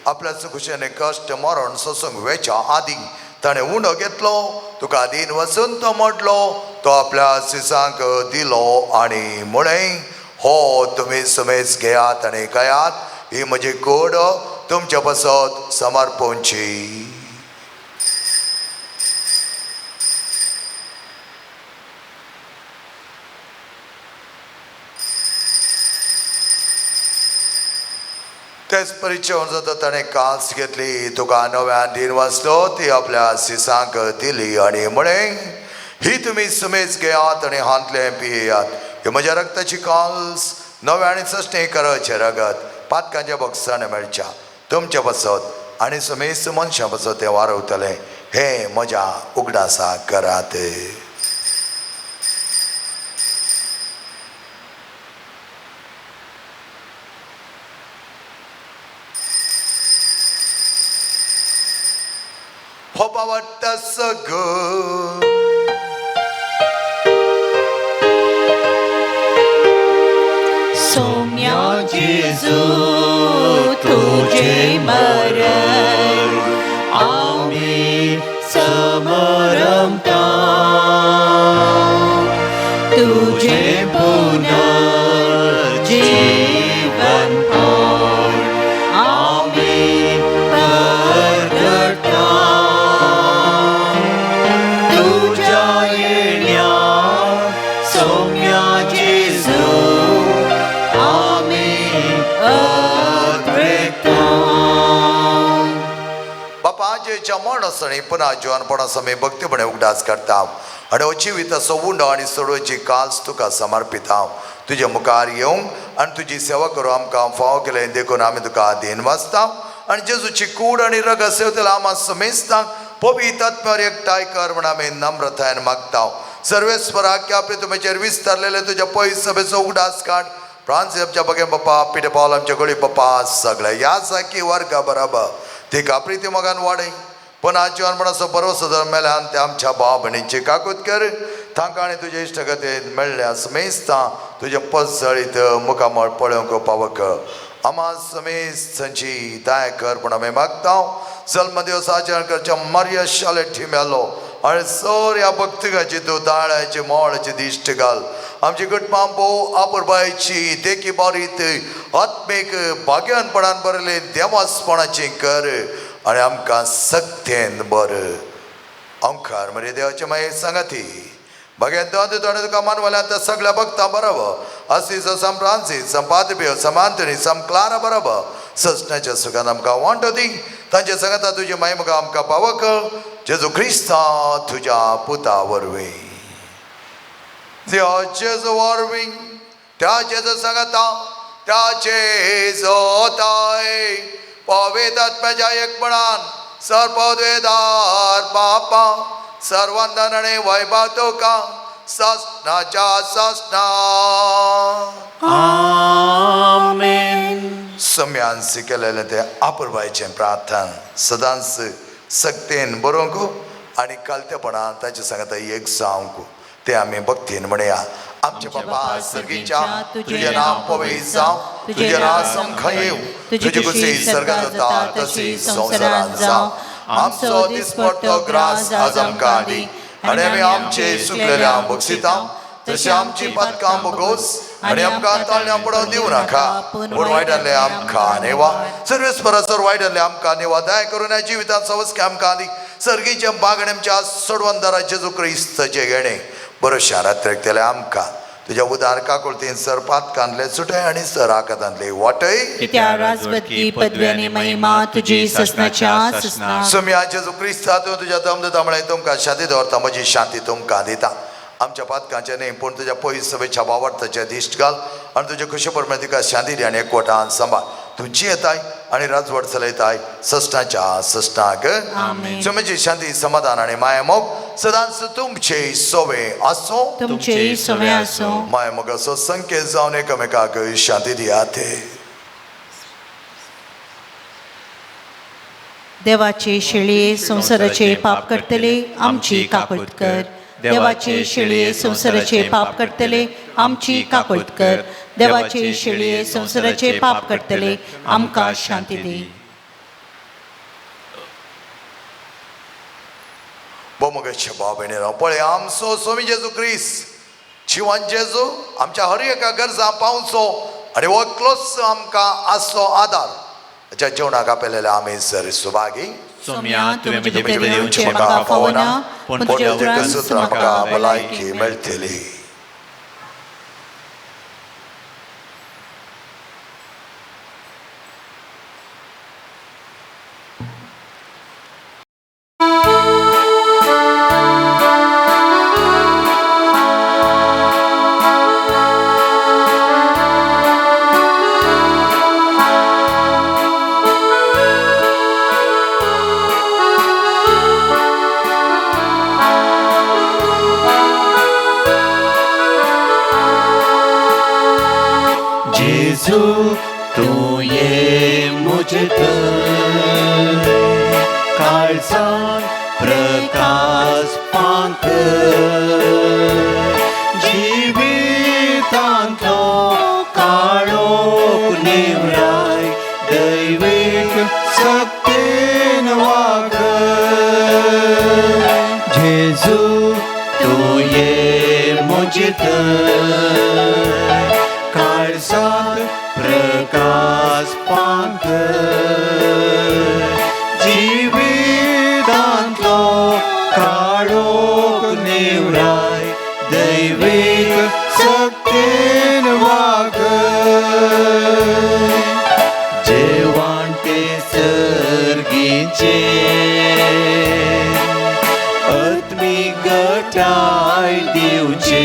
आपल्या खुशेने कश्ट मरण सोसूंक वेच्या आदी ताणें उंडो घेतलो, तुका दीन वचून तो म्हटलो, तो आपल्या सिसांक दिलो आनी म्हळें, हो तुमी सुमेज घेयात आनी खायात, ही म्हजी कोड तुमच्या पासत समर्पणची. तेच परिचय जाता ताणें कास घेतली, तुका नव्यान दिन वाचलो, ती आपल्या सिसांक दिली आनी म्हळें, ही तुमी सुमेज घेयात आनी हांतलें पियेयात, ही म्हज्या रक्ताची काल्स नव्या आनी सश्णे करचें रगत पातकांच्या बक्षाणे मेळच्या तुमच्या पासत आनी सुमेज मनशां पासत तें वारवतलें. हें म्हज्या उगडासा करात. हो पावट्टा सगळं सौम्या जेजू तुझे मरण आमी समरमता, तुझे पुनर्जीवन आमी परगटा. तुज्या येण्या सौम्या काचेच्या मरणासणी पुन्हा जिवनपणाचो आमी भक्तीपणे उगडास करता आनी हो जिविताचो उंडो आनी सोडोवची कास तुका समर्पिता. तुज्या मुखार येवंक आनी तुजी सेवा करूं आमकां फावो केलें देखून आमी तुका अधीन वाचता आनी जेजूची कूड आनी रगत सेवतल्या आमा समेस्तांक पवित्र आत्म्यार एकठांय कर म्हण आमी नम्रतायेन मागता. सर्वेस्पराक आपले तुमचेर विस्तारलेले तुज्या पयस सभेचो उगडास काड. फ्रांसीस आमच्या बगे पप्पा, पिटे पावल आमच्या गळी पप्पा, सगळे ह्या सारकी वर्गा बराबर तिका प्रिती मोगान वाडय. पण आज जिवनपणाचो भरोसो जर मेल्यान ते आमच्या भाव भयणींची काकूत कर. तांकां आनी तुजे इश्टगतीन मेळ्ळ्या समेस्तां तुजें पसजळीत मुखामळ पळोवंक पावक आमा समेस्तांची दया कर म्हूण आमी मागता. जल्म दिवस आचरण करच्या मार्या शालेठी मेलो आनी सर ह्या भक्तिकाची तूं दाळ्याची मोळाची दिश्ट घाल. आमची कुटुंबां भोव आपुरबायची देखी बारीत आत्मीक भाग्यानपणान बरयले देवासपणाची कर आनी आमकां सक्तेन बर अंकार मरे देवाचे मागीर सांगाती भगेन दोन तुका मानवल्या त्या सगळ्या भक्तां बरोबर आसीस सम फ्रांसीस सम पादपियो सम आंतनी सम क्लारा बरोबर सजण्याच्या सुखान आमकां वांटो दी. तांचे सांगाता तुजी माय मुखार आमकां पावक जेजू क्रिस्ता तुज्या पुता वरवीं. देवा जेजू वरवीं त्या जेजू सांगाता त्या जेजोताय पवित्र आत्म्याच्या एकपणान सर्वद्वेदार बापा सर्वंदन आनी वैभव तुका ससनाच्या ससना. आमेन. सम्यान शिकलेलें तें आपुरबायचें प्रार्थन सदांच सक्तेन बरोवंक आनी कालतेपणान ताचे सांगता एक जावंक ते आमी भक्तीन म्हणया. आमचे बापा सर्गीच्या तुजें नांव पवित्र जावं, तुजें राज आमकां येवं, तुजी खुशी सर्गांत जाता तशी संवसारांत जावं. आमचो दिसपट्टो ग्रास आज आमकां दी आनी आमी आमचे चुकलेल्या बक्षिता तशें आमची पातकां बोगोस आनी आमकां ताळण्या पडोवन दिवं नाका, पूण वायटांतलें आमकां नेवा. सर्वेस्परासर वायटांतलें आमकां नेवा. दया करून ह्या जिवितांत सवस्के आमकां दी. सर्गीच्या बागणे आमच्या सोडवंदारा जेजू क्रिस्ताचें घेणें बरो शारांत केलें आमकां तुज्या उदार काकुळतीन सर पातकांतले सुटय आनी सर आकातांतले वाटय. कित्या राजवटकी पदवी आनी महिमा तुजी ससनाच्या ससना. सोम्या जेजू क्रिस्ता तूं तुज्या दमदता म्हळ्यार तुमकां शांती दवरता, म्हजी शांती तुमकां दिता. आमच्या पातकांचें न्ही पूण तुज्या पयस सभेच्या बावडताचें दिश्ट घाल आनी तुजे खुशे प्रमाणे तुका शांती दी आनी एकवटान सांबाळ. तुजी येताय आनी राजवट चलयताय सश्टाच्या सश्टाक. सोम्याची शांती समाधान आनी मायामोग सदांच तुमचे सोवे आसूं, तुमचे सोवे आसूं. मायामोगाचो संकेत जावन एकामेकाक शांती दियात. देवाचे शेळये संवसाराचे पाप करतले आमची काकूट कर. देवाचे शेळये संवसाराचे पाप करतले आमची काकूट कर. देवाचे शेळये संवसाराचे पाप करतले आमकां शांती दी. बोमगेचे बाबेने पळय आमचो स्वामी जेजू क्रिस्त जिवन जेजू आमच्या हर एका गरजां पावचो आनी हो एकलोच आमकां आसचो आदार. ज्या जेवणाक आपयलेल्या आमी सर सुभागी. सोम्या तुवें म्हजे भितर येवचें म्हाका फावना, पूण तुज्या उपरांत म्हाका भलायकी मेळटली. जेजू तूं ये म्हजे थंय काळजान प्रकाश पांक जिवितांतलो काळोख निवराय दैवीक सक्तेन वाग. जेजू तूं ये म्हजे थंय काळजांत प्रकाश पांक जिवितांतलो काळोख निवराय दैवीक सक्तेन वाग. जेवण ते सर्गीचें आत्मीक गटाय दिवचे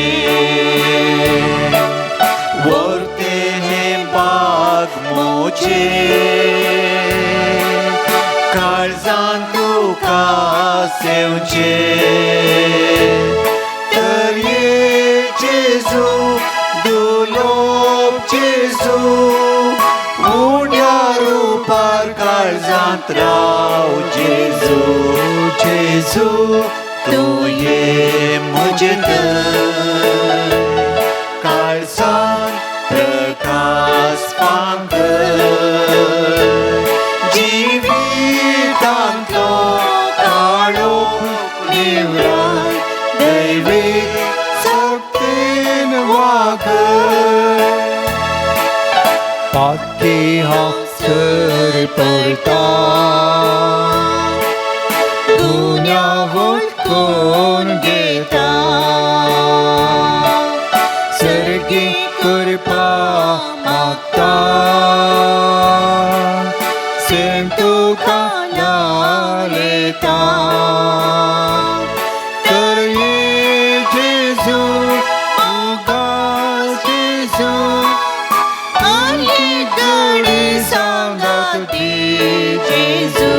वर्ते हे बाग मोचे काळजान तुका सेवचे तर ये जेजू दुलोब जेजू उण्या रुपार काळजांत राव जेजू जेजू तूं ये म्हजे थंय काळजांत प्रकाश फांकर जिवितांतलो काळोख निवराय दैवीक शक्तीन वागय पाती हांव सर पडटा गुन्यांव वळखून घेता सर्गी कृपा मागता सेम तुका लायता तर ये जेजू मोगाळ जेजू आनी घडी सांगात दी जेजू.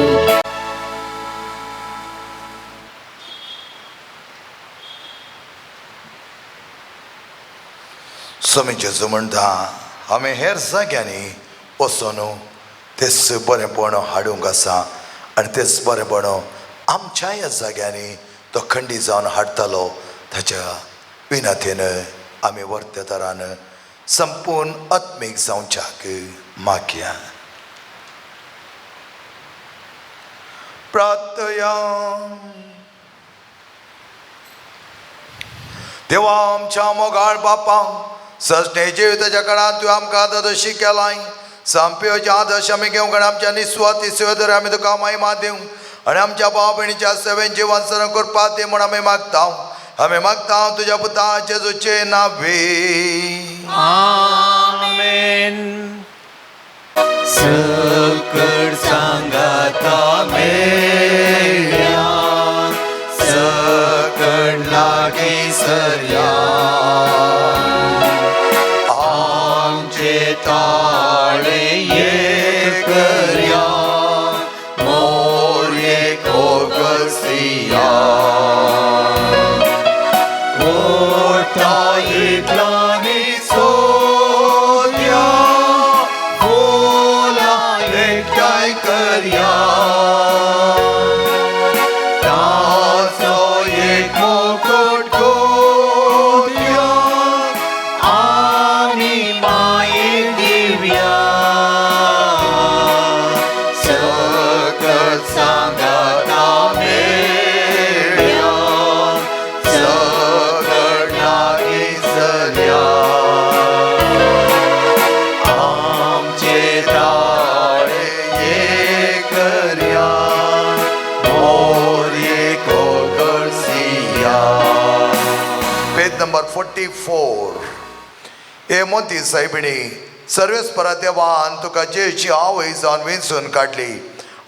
स्वामी जेजू म्हणटा आमी हेर जाग्यांनी वचून तेच बरेंपण हाडूंक आसा आनी तेच बरेंपण आमच्या ह्या जाग्यांनी तो खंडी जावन हाडटलो. ताच्या विनंतीन आमी वर्तेतरान संपूर्ण आत्मीक जावच्याक मागया. प्रार्थया. देवा आमच्या मोगाळ बापा, सजने जिविताच्या काळांत तुवें आमकां आदर्शी केलाय. सामप्योचे आदर्श आमी घेवंक आनी आमच्या निस्वार्थी सेवे आमी तुका महिमा दिवंक आनी आमच्या भाव भयणीच्या सेवेन जिवन सरण करपाक दी म्हूण आमी मागता. आमी मागता तुज्या पुता जेजूचे नांवे. आमेन. सकड सांगाता मेळ्या सकड लागीं सरया आमचे ताळे ये करया मोरये कोगसिया ओटा इतलानी सोद्या फुलां एकठांय करया ताचो एक मुकुट गोद्या आनी मागीर दिवया सकट सांगाता मेळ्या सकट लागीं सरया आमचे ताळे ये करया मोरये कोगसिया. पेज नंबर 44. हे मोती सायबिणी, सर्वेस्परा देवान तुका जेची आवय जावन वेंचून काडली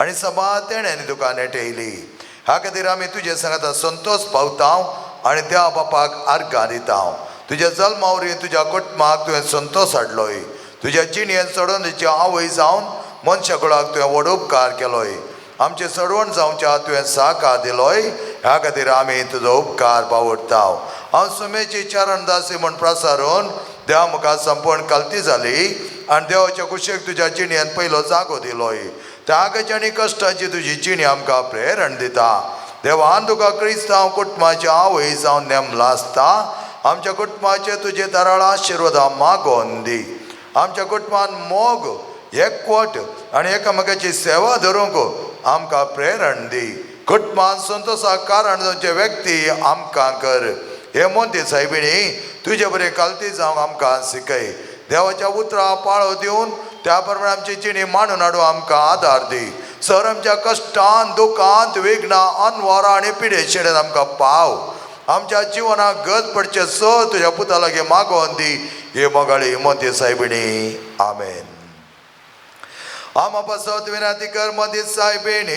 आनी सभा तेण्यानी तुका नेटयली. ह्या खातीर आमी तुजे सांगाता संतोश पावता आनी देवा बापाक आर्गां दिता. तुज्या जल्मा वरवीं तुज्या कुटुंबाक तुवें संतोश हाडलोय. तुज्या जिणेन चडोवन तुजी आवय जावन मनशा कुळाक तुवें व्हड उपकार केलोय. आमचे चडवण जावच्या तुवें साकार दिलोय. ह्या खातीर आमी तुजो उपकार पावडटा. हांव सुमेची चरण दासी म्हूण प्रसारून देवा मुखार संपूर्ण कलती जाली आनी देवाच्या कुशीक तुज्या जिणेन पयलो जागो दिलोय. त्यागाची आनी कश्टाची तुजी जिणी आमकां प्रेरण दिता. देवान तुका क्रिस्तांव कुटुंबाची आवय जावन नेमला आसता. आमच्या कुटुंबाचे तुजे दराळ आशिर्वादां मागोवन दी. आमच्या कुटुंबान मोग, एकवट आनी एकामेकाची सेवा धरूंक आमकां प्रेरण दी. कुटुंबान संतोषाक कारण जावचे व्यक्ती आमकां कर. हे मोती सायबिणी, तुजे बरें कालती जावंक आमकां शिकय. देवाच्या उतरां पाळो दिवन त्या प्रमाणे आमची जिणी मांडून हाडूं आमकां आदार दी. सर आमच्या कश्टान, दुखांत, विघ्नां, अनवरां आनी पिडे शेड्यान आमकां पाव. आमच्या जिवनाक गत पडचें सर तुज्या पुता लागीं मागोवन दी. हे मोगाळी मोती सायबिणी, आमेन. आमा पासत विनंती कर मदीं सायबिणी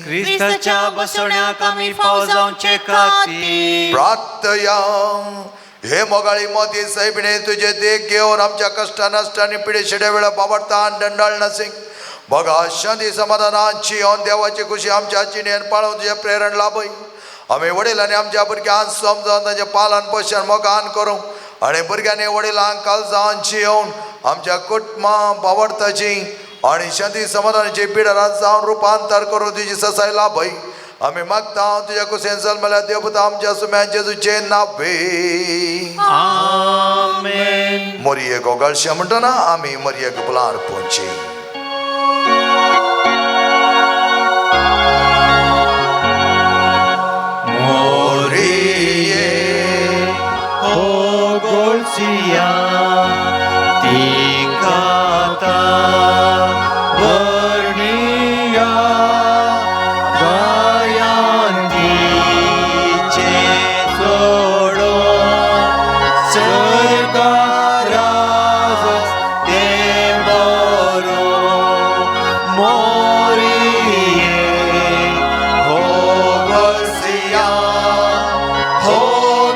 क्रिस्ताच्या बसवण्याक आमी फाव जावचे खातीर प्रार्थया हे मोगाळी मोती सायबिणे तुजे देख घेवन आमच्या कश्टा नश्टांनी पिडे शिड्या वेळा बाबडता दंडाळ नसिंग बघा शांती समाधानाची येवन देवाची खुशी आमच्या जिणेन पाळून तुजें प्रेरण लाभय. आमी वडिलांनी आमच्या भुरग्यांक समजावन तांचें पालन पोशण मोगान करूंक आनी भुरग्यांनी वडिलांक काळजांची येवन आमच्या कुटुंबा बावडताची आनी शांती समाधानाची पिडरान जावन रुपांतर करून तुजी ससाय लाभय. आमी मागता तुज्या कुसेन जल्मल्या देवपुता आमच्या सुम्या जेजूचे नावे. आमेन. मोरयेक ओगळशें म्हणटना आमी मोरयेक बुलार पोवची. मोरिये हो गोळसिया तिकाता वर्णिया गायांतीचे सोडो सरकाराज ते बरो मोरिये हो गोळसिया हो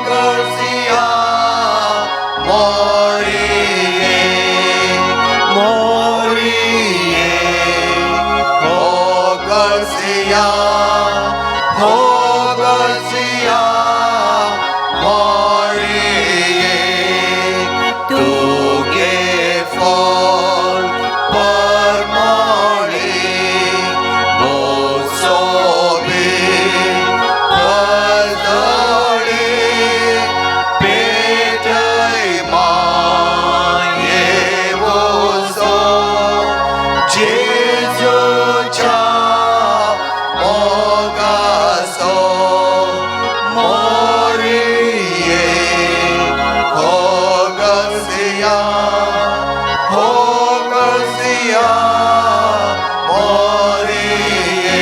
गोळसिया मोरिये मोरिये हो गोळसिया हो गोळसिया मोरिये तुगे फल परमोळी बोसोबी परदळी पेटय माये वोसो जेजूच्या मोगासो मोरिये हो गसिया हो गसिया मोरिये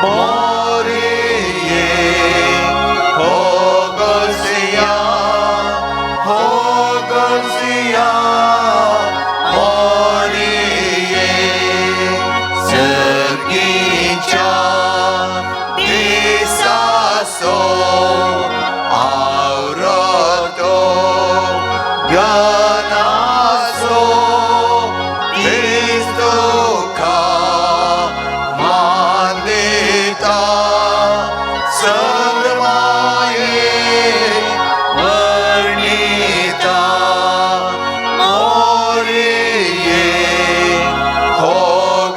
मोरिये हो गसिया हो गसिया मोरिये सर्गीच्या दिसासो आवरतो ज्ञानासो क्रिस्तुका मानता सर्वाये वर्णिता मोरिये हो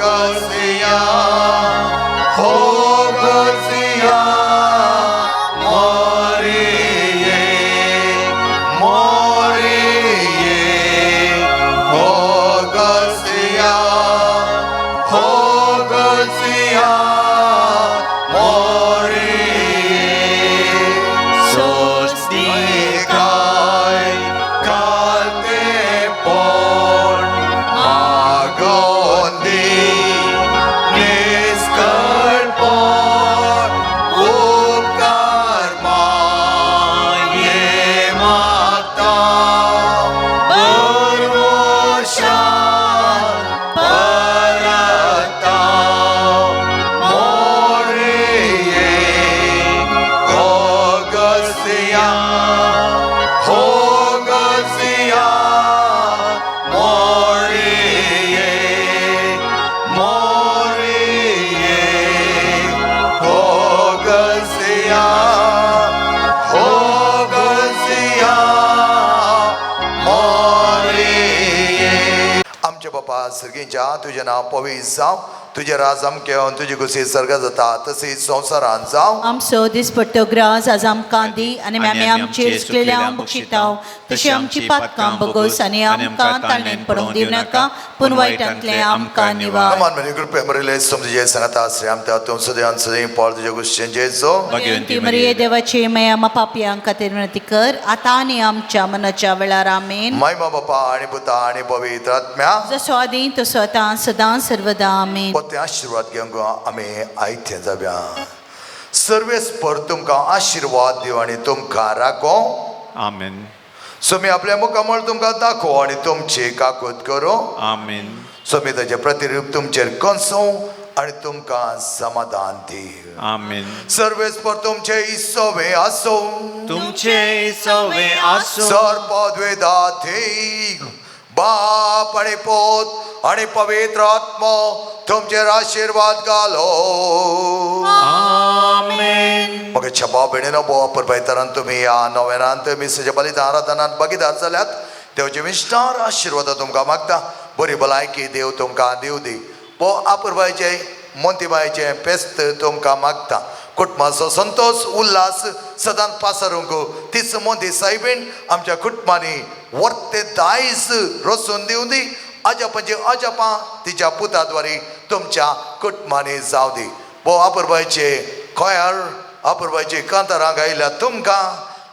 गसिया हो गसिया मोरिये मोरिये हो गसिया हो गसिया मोरिये सोस्तिकाय कालते पण मागोंदी निस्कळपण उपकार माये मागता परवशान परता मोरिये हो गसिया हो गसिया मोरिये मोरिये हो गसिया हो गसिया मोरिये. आमचे बापा सर्गींच्या तुजें नांव पवित्र जावं, तुजें राज आमकें येवन तुजी खुशी सर्गात जाता तशीच संवसारांत जावं. आमचो दिसपट्टो ग्रास आज आमकां दी आनी आमी आमचेर चुकलेल्या बक्षिताव तशी आमची पातकां बगोस आनी आमकां ताळणेन पडूंक दिवं नाका पूण वायटांतलें आमकां निवार. नमान मेरे कृपया मरिले समजे सांगता श्री आमच्या तूं सदैव सदैव पाळ तुज्या गुस्सेन जेजो. भगवंती मरिये देवाची माया मा पापयांक खातीर विनंती कर आतां आनी आमच्या मनाच्या वेळार. आमेन. महिमा बापा आणि पुता आणि पवित्र आत्म्या जसो आदी तसो आतां सदां सर्वदा. आमेन. पोते आशिर्वाद घेवंक आमी आयते जाव्या. सर्वेस्पर तुमकां आशिर्वाद दिव आनी तुमकां राखो. आमेन. सोमी आपल्या मुखामळ तुमकां दाखोवं आनी तुमची काकूत करूं. आमेन. सोमी ताचें प्रतिरूप तुमचेर कंसों आनी तुमकां समाधान दी. आमेन. सर्वेस्पर तुमचे इसोवे आसूं. तुमचे सवे आसूं. सर पदवेदाथी बाप आनी पोत आनी पवित्र आत्मो तुमचेर आशिर्वाद घालो. आमेन. मग छबा भयणीनो, भोव पुरबायतरान तुमी ह्या नोवेनांत मिसाच्या बलिदान आराधनांत भागीदार जाल्यात. देवचे विस्तार आशिर्वाद तुमकां मागता. बरी भलायकी देव तुमकां दिवं दी. भोव आपुरबायचे मोंतीबायचें पेस्त तुमकां मागता. कुटुंबाचो संतोश उल्हास सदांच पासरूंक तीच मोंती सायबीण आमच्या कुटुंबांनी वर्ते दायज रचून दिवं दी. अजापांची अजापां तिच्या पुता द्वारे तुमच्या कुटुंबांनी जावं दी. भोव आपुरबायचे खोयार आपुरबायची कांतारां गायल्या तुमकां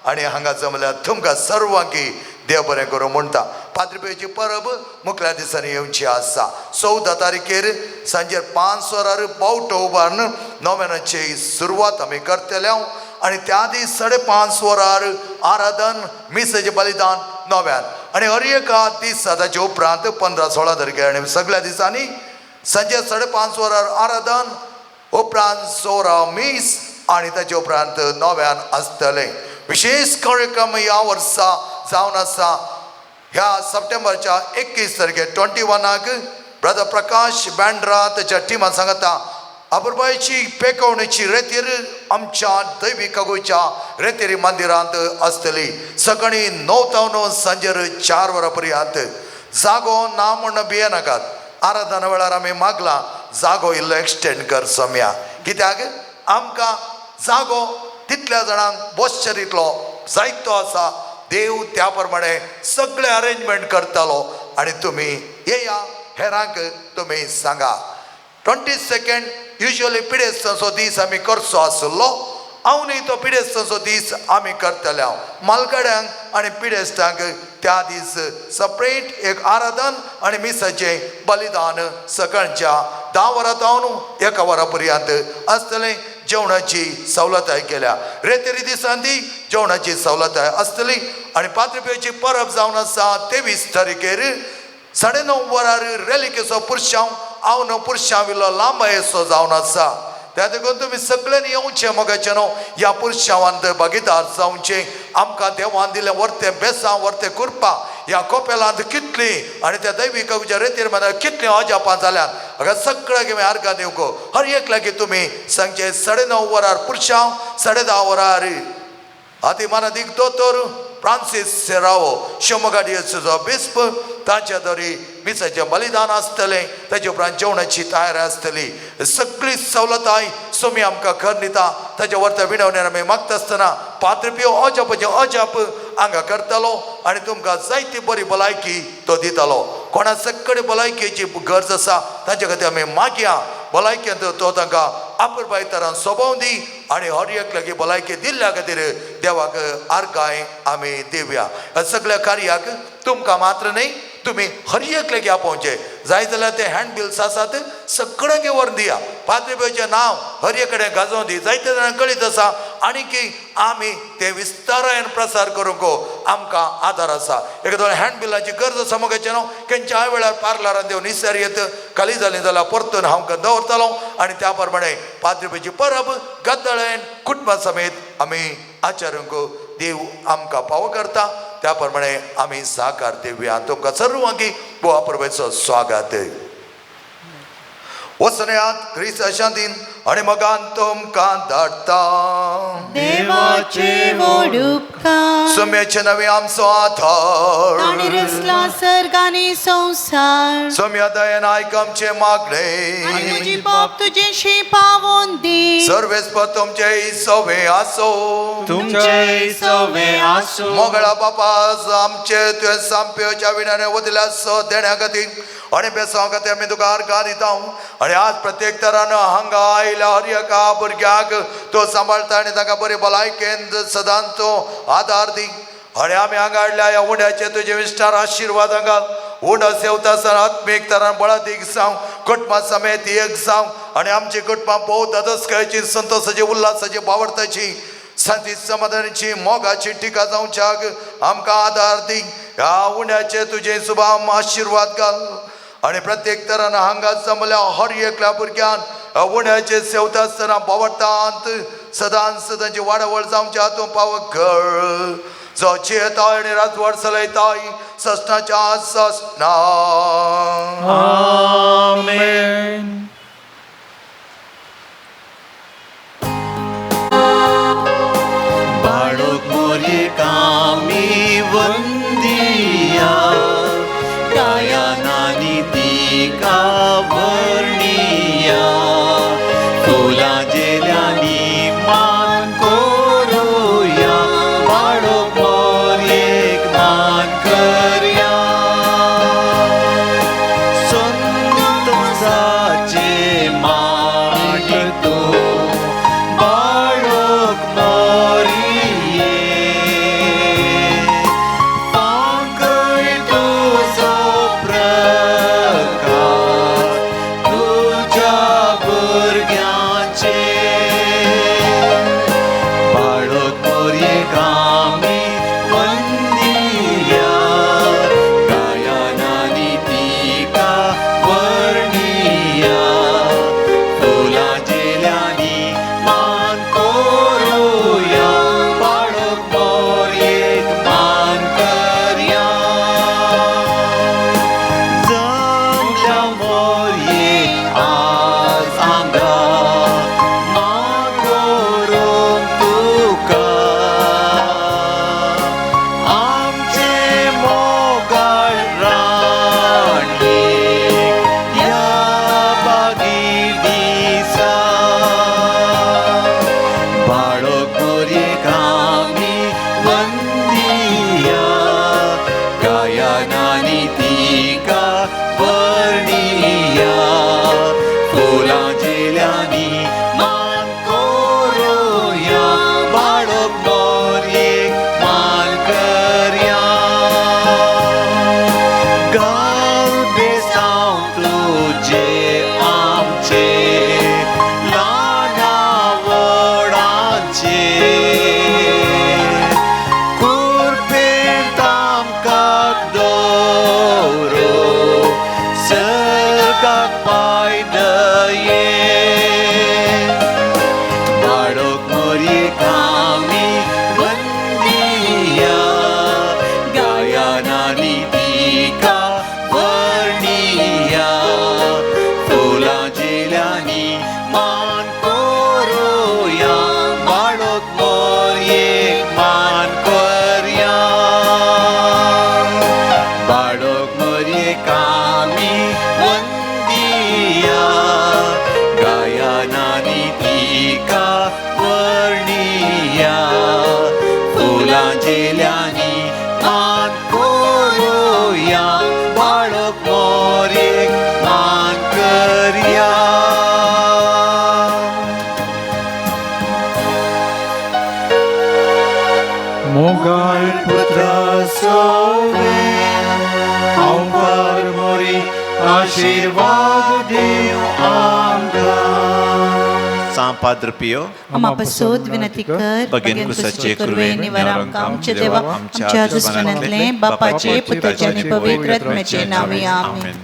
आनी हांगा जमल्या तुमकां सर्वांकी देव बरें करूं म्हणटा. पाद्रिपेची परब मुखल्या दिसांनी येवची आसा. 14 तारखेर सांजेर 5 वरार बावटो उबारून नोवेनाची सुरवात आमी करतले आनी त्या दीस 5:30 वरार आराधन मिसाचें बलिदान नोव्यान आनी हर एका दिसा ताचे उपरांत 15-16 तारखेर आनी सगळ्या दिसांनी सांजे 5:30 वरार आराधन, उपरांत 16 मीस आनी ताचे उपरांत नोव्यान आसतलें. विशेष कार्यक्रम ह्या वर्सा जावन आसा. ह्या सप्टेंबरच्या 21 तारखेर 21 ब्रदर प्रकाश बँड्रा ताच्या टिमा सांगता आपुरबायची पेकोवणेची रेतीर आमच्या दैवीक गोंयच्या रेतेरी मंदिरांत आसतली. सकाळीं 9 तावन सांजेर 4 वरां पर्यंत. जागो ना म्हण भियेनाकात. आराधना वेळार आमी मागला जागो इल्लो एक्सटेंड कर सोम्या, कित्याक आमकां जागो तितल्या जाणांक बसचे तितलो जायतो आसा. देव त्या प्रमाणे सगळे अरेंजमेंट करतालो आनी तुमी येया, हेरांक तुमी सांगा. 22 युजली पिडेस्तांचो दीस आमी करचो आसलो. हांव न्ही तो पिडेस्तांचो दीस आमी करतले. हांव मालगाड्यांक आनी पिडेस्तांक त्या दीस सपरेट एक आराधन आनी मिसाचें बलिदान सकाळच्या 10 वरां तावन 1 वरां पर्यंत आसतलें. जेवणाची सवलताय केल्या. रेतेरी दिसान ती जेवणाची सवलताय आसतली. आनी पाद्रिपेची परब जावन आसा 23 तारखेर 9:30 वरार रेलिकेचो पुरशांव हांव न्हू पुरशांव इल्लो लांबायेचो जावन आसा. त्या देखून तुमी सगळ्यांनी येवचें मोगाचें न्हू ह्या पुरशांवांत भागीदार जावचें. आमकां देवान दिलें वर्तें बेसां वर्तें कुरपा ह्या कोपेलांत कितली आनी त्या दैवीक रेतीर मदीं कितलीं अजापां जाल्यात. हांगा सगळ्याक आमी आर्गां दिवंक हर एक लागीं तुमी सांजचे 9:30 वरार पुरशांव, 10:30 वरार आती मानादीक दोतोर फ्रांसीस सेरावो शिवमोगा डियोसीसचो बिस्प तांच्या दरी मिसाचें बलिदान आसतलें. ताचे उपरांत जेवणाची तयारी आसतली. सगळी सवलताय सोमी आमकां खर दिता. ताच्या वर्ता विणवण्यान आमी मागता आसतना पाद्रिपियो अजापाचें अजाप हांगा करतलो आनी तुमकां जायती बरी भलायकी तो दितलो. कोणा सगळे भलायकेची गरज आसा तांचे खातीर आमी मागया. भलायकेंत तो तांकां आपुरबाय तरान सोबोवन दी आनी हर एक लागीं भलायकी दिल्ल्या खातीर देवाक आर्गांय आमी दिवया. ह्या सगळ्या कार्याक तुमकां मात्र न्ही, तुमी हर एक लागीं आपोवचें. जाय जाल्यार ते हँड बिल्स आसात सगळ्यांक व्हरून दिया. पाद्रिपेचें नांव हर एक कडेन गाजोवन दी. जायते जाणांक कळीत आसा आनी की आमी ते विस्तारान प्रसार करूंक आमकां आदार आसा. एक दोन हँड बिलाची गरज आसा मोगाचें न्हू खंयच्याय वेळार पार्लरान देवन निसर येत खाली जाली जाल्यार परतून हांव दवरतलो आनी त्या प्रमाणे पाद्रिपेची परब गद्दळेन कुटुंबा समेत आमी आचारूंक देव आमकां पावो करता. त्या प्रमाणे आमी साकार दिवया. तुमकां सर्वांकी गोवा परबेचो स्वागत. वचनयात क्रिस्ता शांतीन आनी मोगान तुमकां धाडटा. देवाचे व्हड उपकार. सोम्याचे नवे आमचो आधार. ताणें रचला सर्ग आनी संवसार. सोम्या दयेन आयक आमचें आनी मागणें. म्हजी बाप तुजेशी पावोवन दी. सर्वेस्पर तुमचे सवे आसूं. तुमचे सवे आसूं. मोगळा बापा आमचे तुवें सामप्योच्या विणाने वदिल्या स देण्या खातीर आनी बेसांव खातीर आमी तुका आर्गां दिता. आनी आज प्रत्येक तरान हांगा आयल्या हर एका भुरग्याक तो सांबाळटा आनी तांकां बरी भलायकेन सदांच तो आदार दी. आनी आमी हांगा हाडल्या ह्या उंड्याचे तुजे विस्तार आशिर्वाद हांगा उंडो सेवता आसतना आत्मीक तरान बळादीक जावं, कुटुंबा समेत एक जावं आनी आमची कुटुंबां भोव दादोसकायेची, संतोसाची, उल्हासाची, बावडताची शांती समाधानाची मोगाची टिका जावच्याक आमकां आदार दी. ह्या उण्याचे तुजे सुभाम आशिर्वाद घाल आनी प्रत्येक तरान हांगा जमल्या हर एकल्या भुरग्यान उण्याचे सेवता आसतना बोवटांत सदां सदांची वाडावळ जावच्या तूं पावक कर. जो जियेताय आनी राजवाड चलयताय ससनाच्या ससना. आमेन. बाळूक मोरये कामी वंदिया गायनानी तिका वर्णिया फुलां झेल्यांनी मान करुया बाळूक मोरयेक मान करया. संतोषाचे माणिक तूं बाळूक मोरये पांकय तुजो प्रकाश तुज्या भुरग्यांचे. बाळूक मोरयेक आमी वंदिया गायनानी तिका वर्णिया फुलां झेल्यांनी मान करुया बाळूक मोरयेक मान करया. जमल्या मोरये आज हांगा मान करूंक तुका आमचे मोगाळ राणयेक ह्या बागी दिसा. बाळूक मोरयेक आमी वंदिया गायनानी तिका वर्णिया फुलां झेल्यांनी मान करुया बाळूक मोरयेक मान करया. घाल बेसांव तुजे आमचे ल्हाना व्हडांचे कुर्पेंत आमकां दवरू सर्गाक पांय दये. बाळूक मोरयेक आमी वंदिया गायनानी तिका वर्णिया फुलां झेल्यांनी मान करुया बाळूक मोरयेक मान करया. बाळूक मोरयेक आमी वंदिया गायनानी तिका वर्णिया फुलां झेल्यांनी मान करुया बाळूक मोरयेक मान करया. मोगाळ पुत्रा सोवे हांव मोरी आशिर्वाद दिव आमकां. सां पाद्र पियो आमा पसोत विनंती कर बगेन कुसाचे कुर्वे निवार आमकां आमचे देवा आमच्या दुस्मनांतले बापाचे पुताचे आनी पवित्र आत्म्याचे नांवे. आमेन.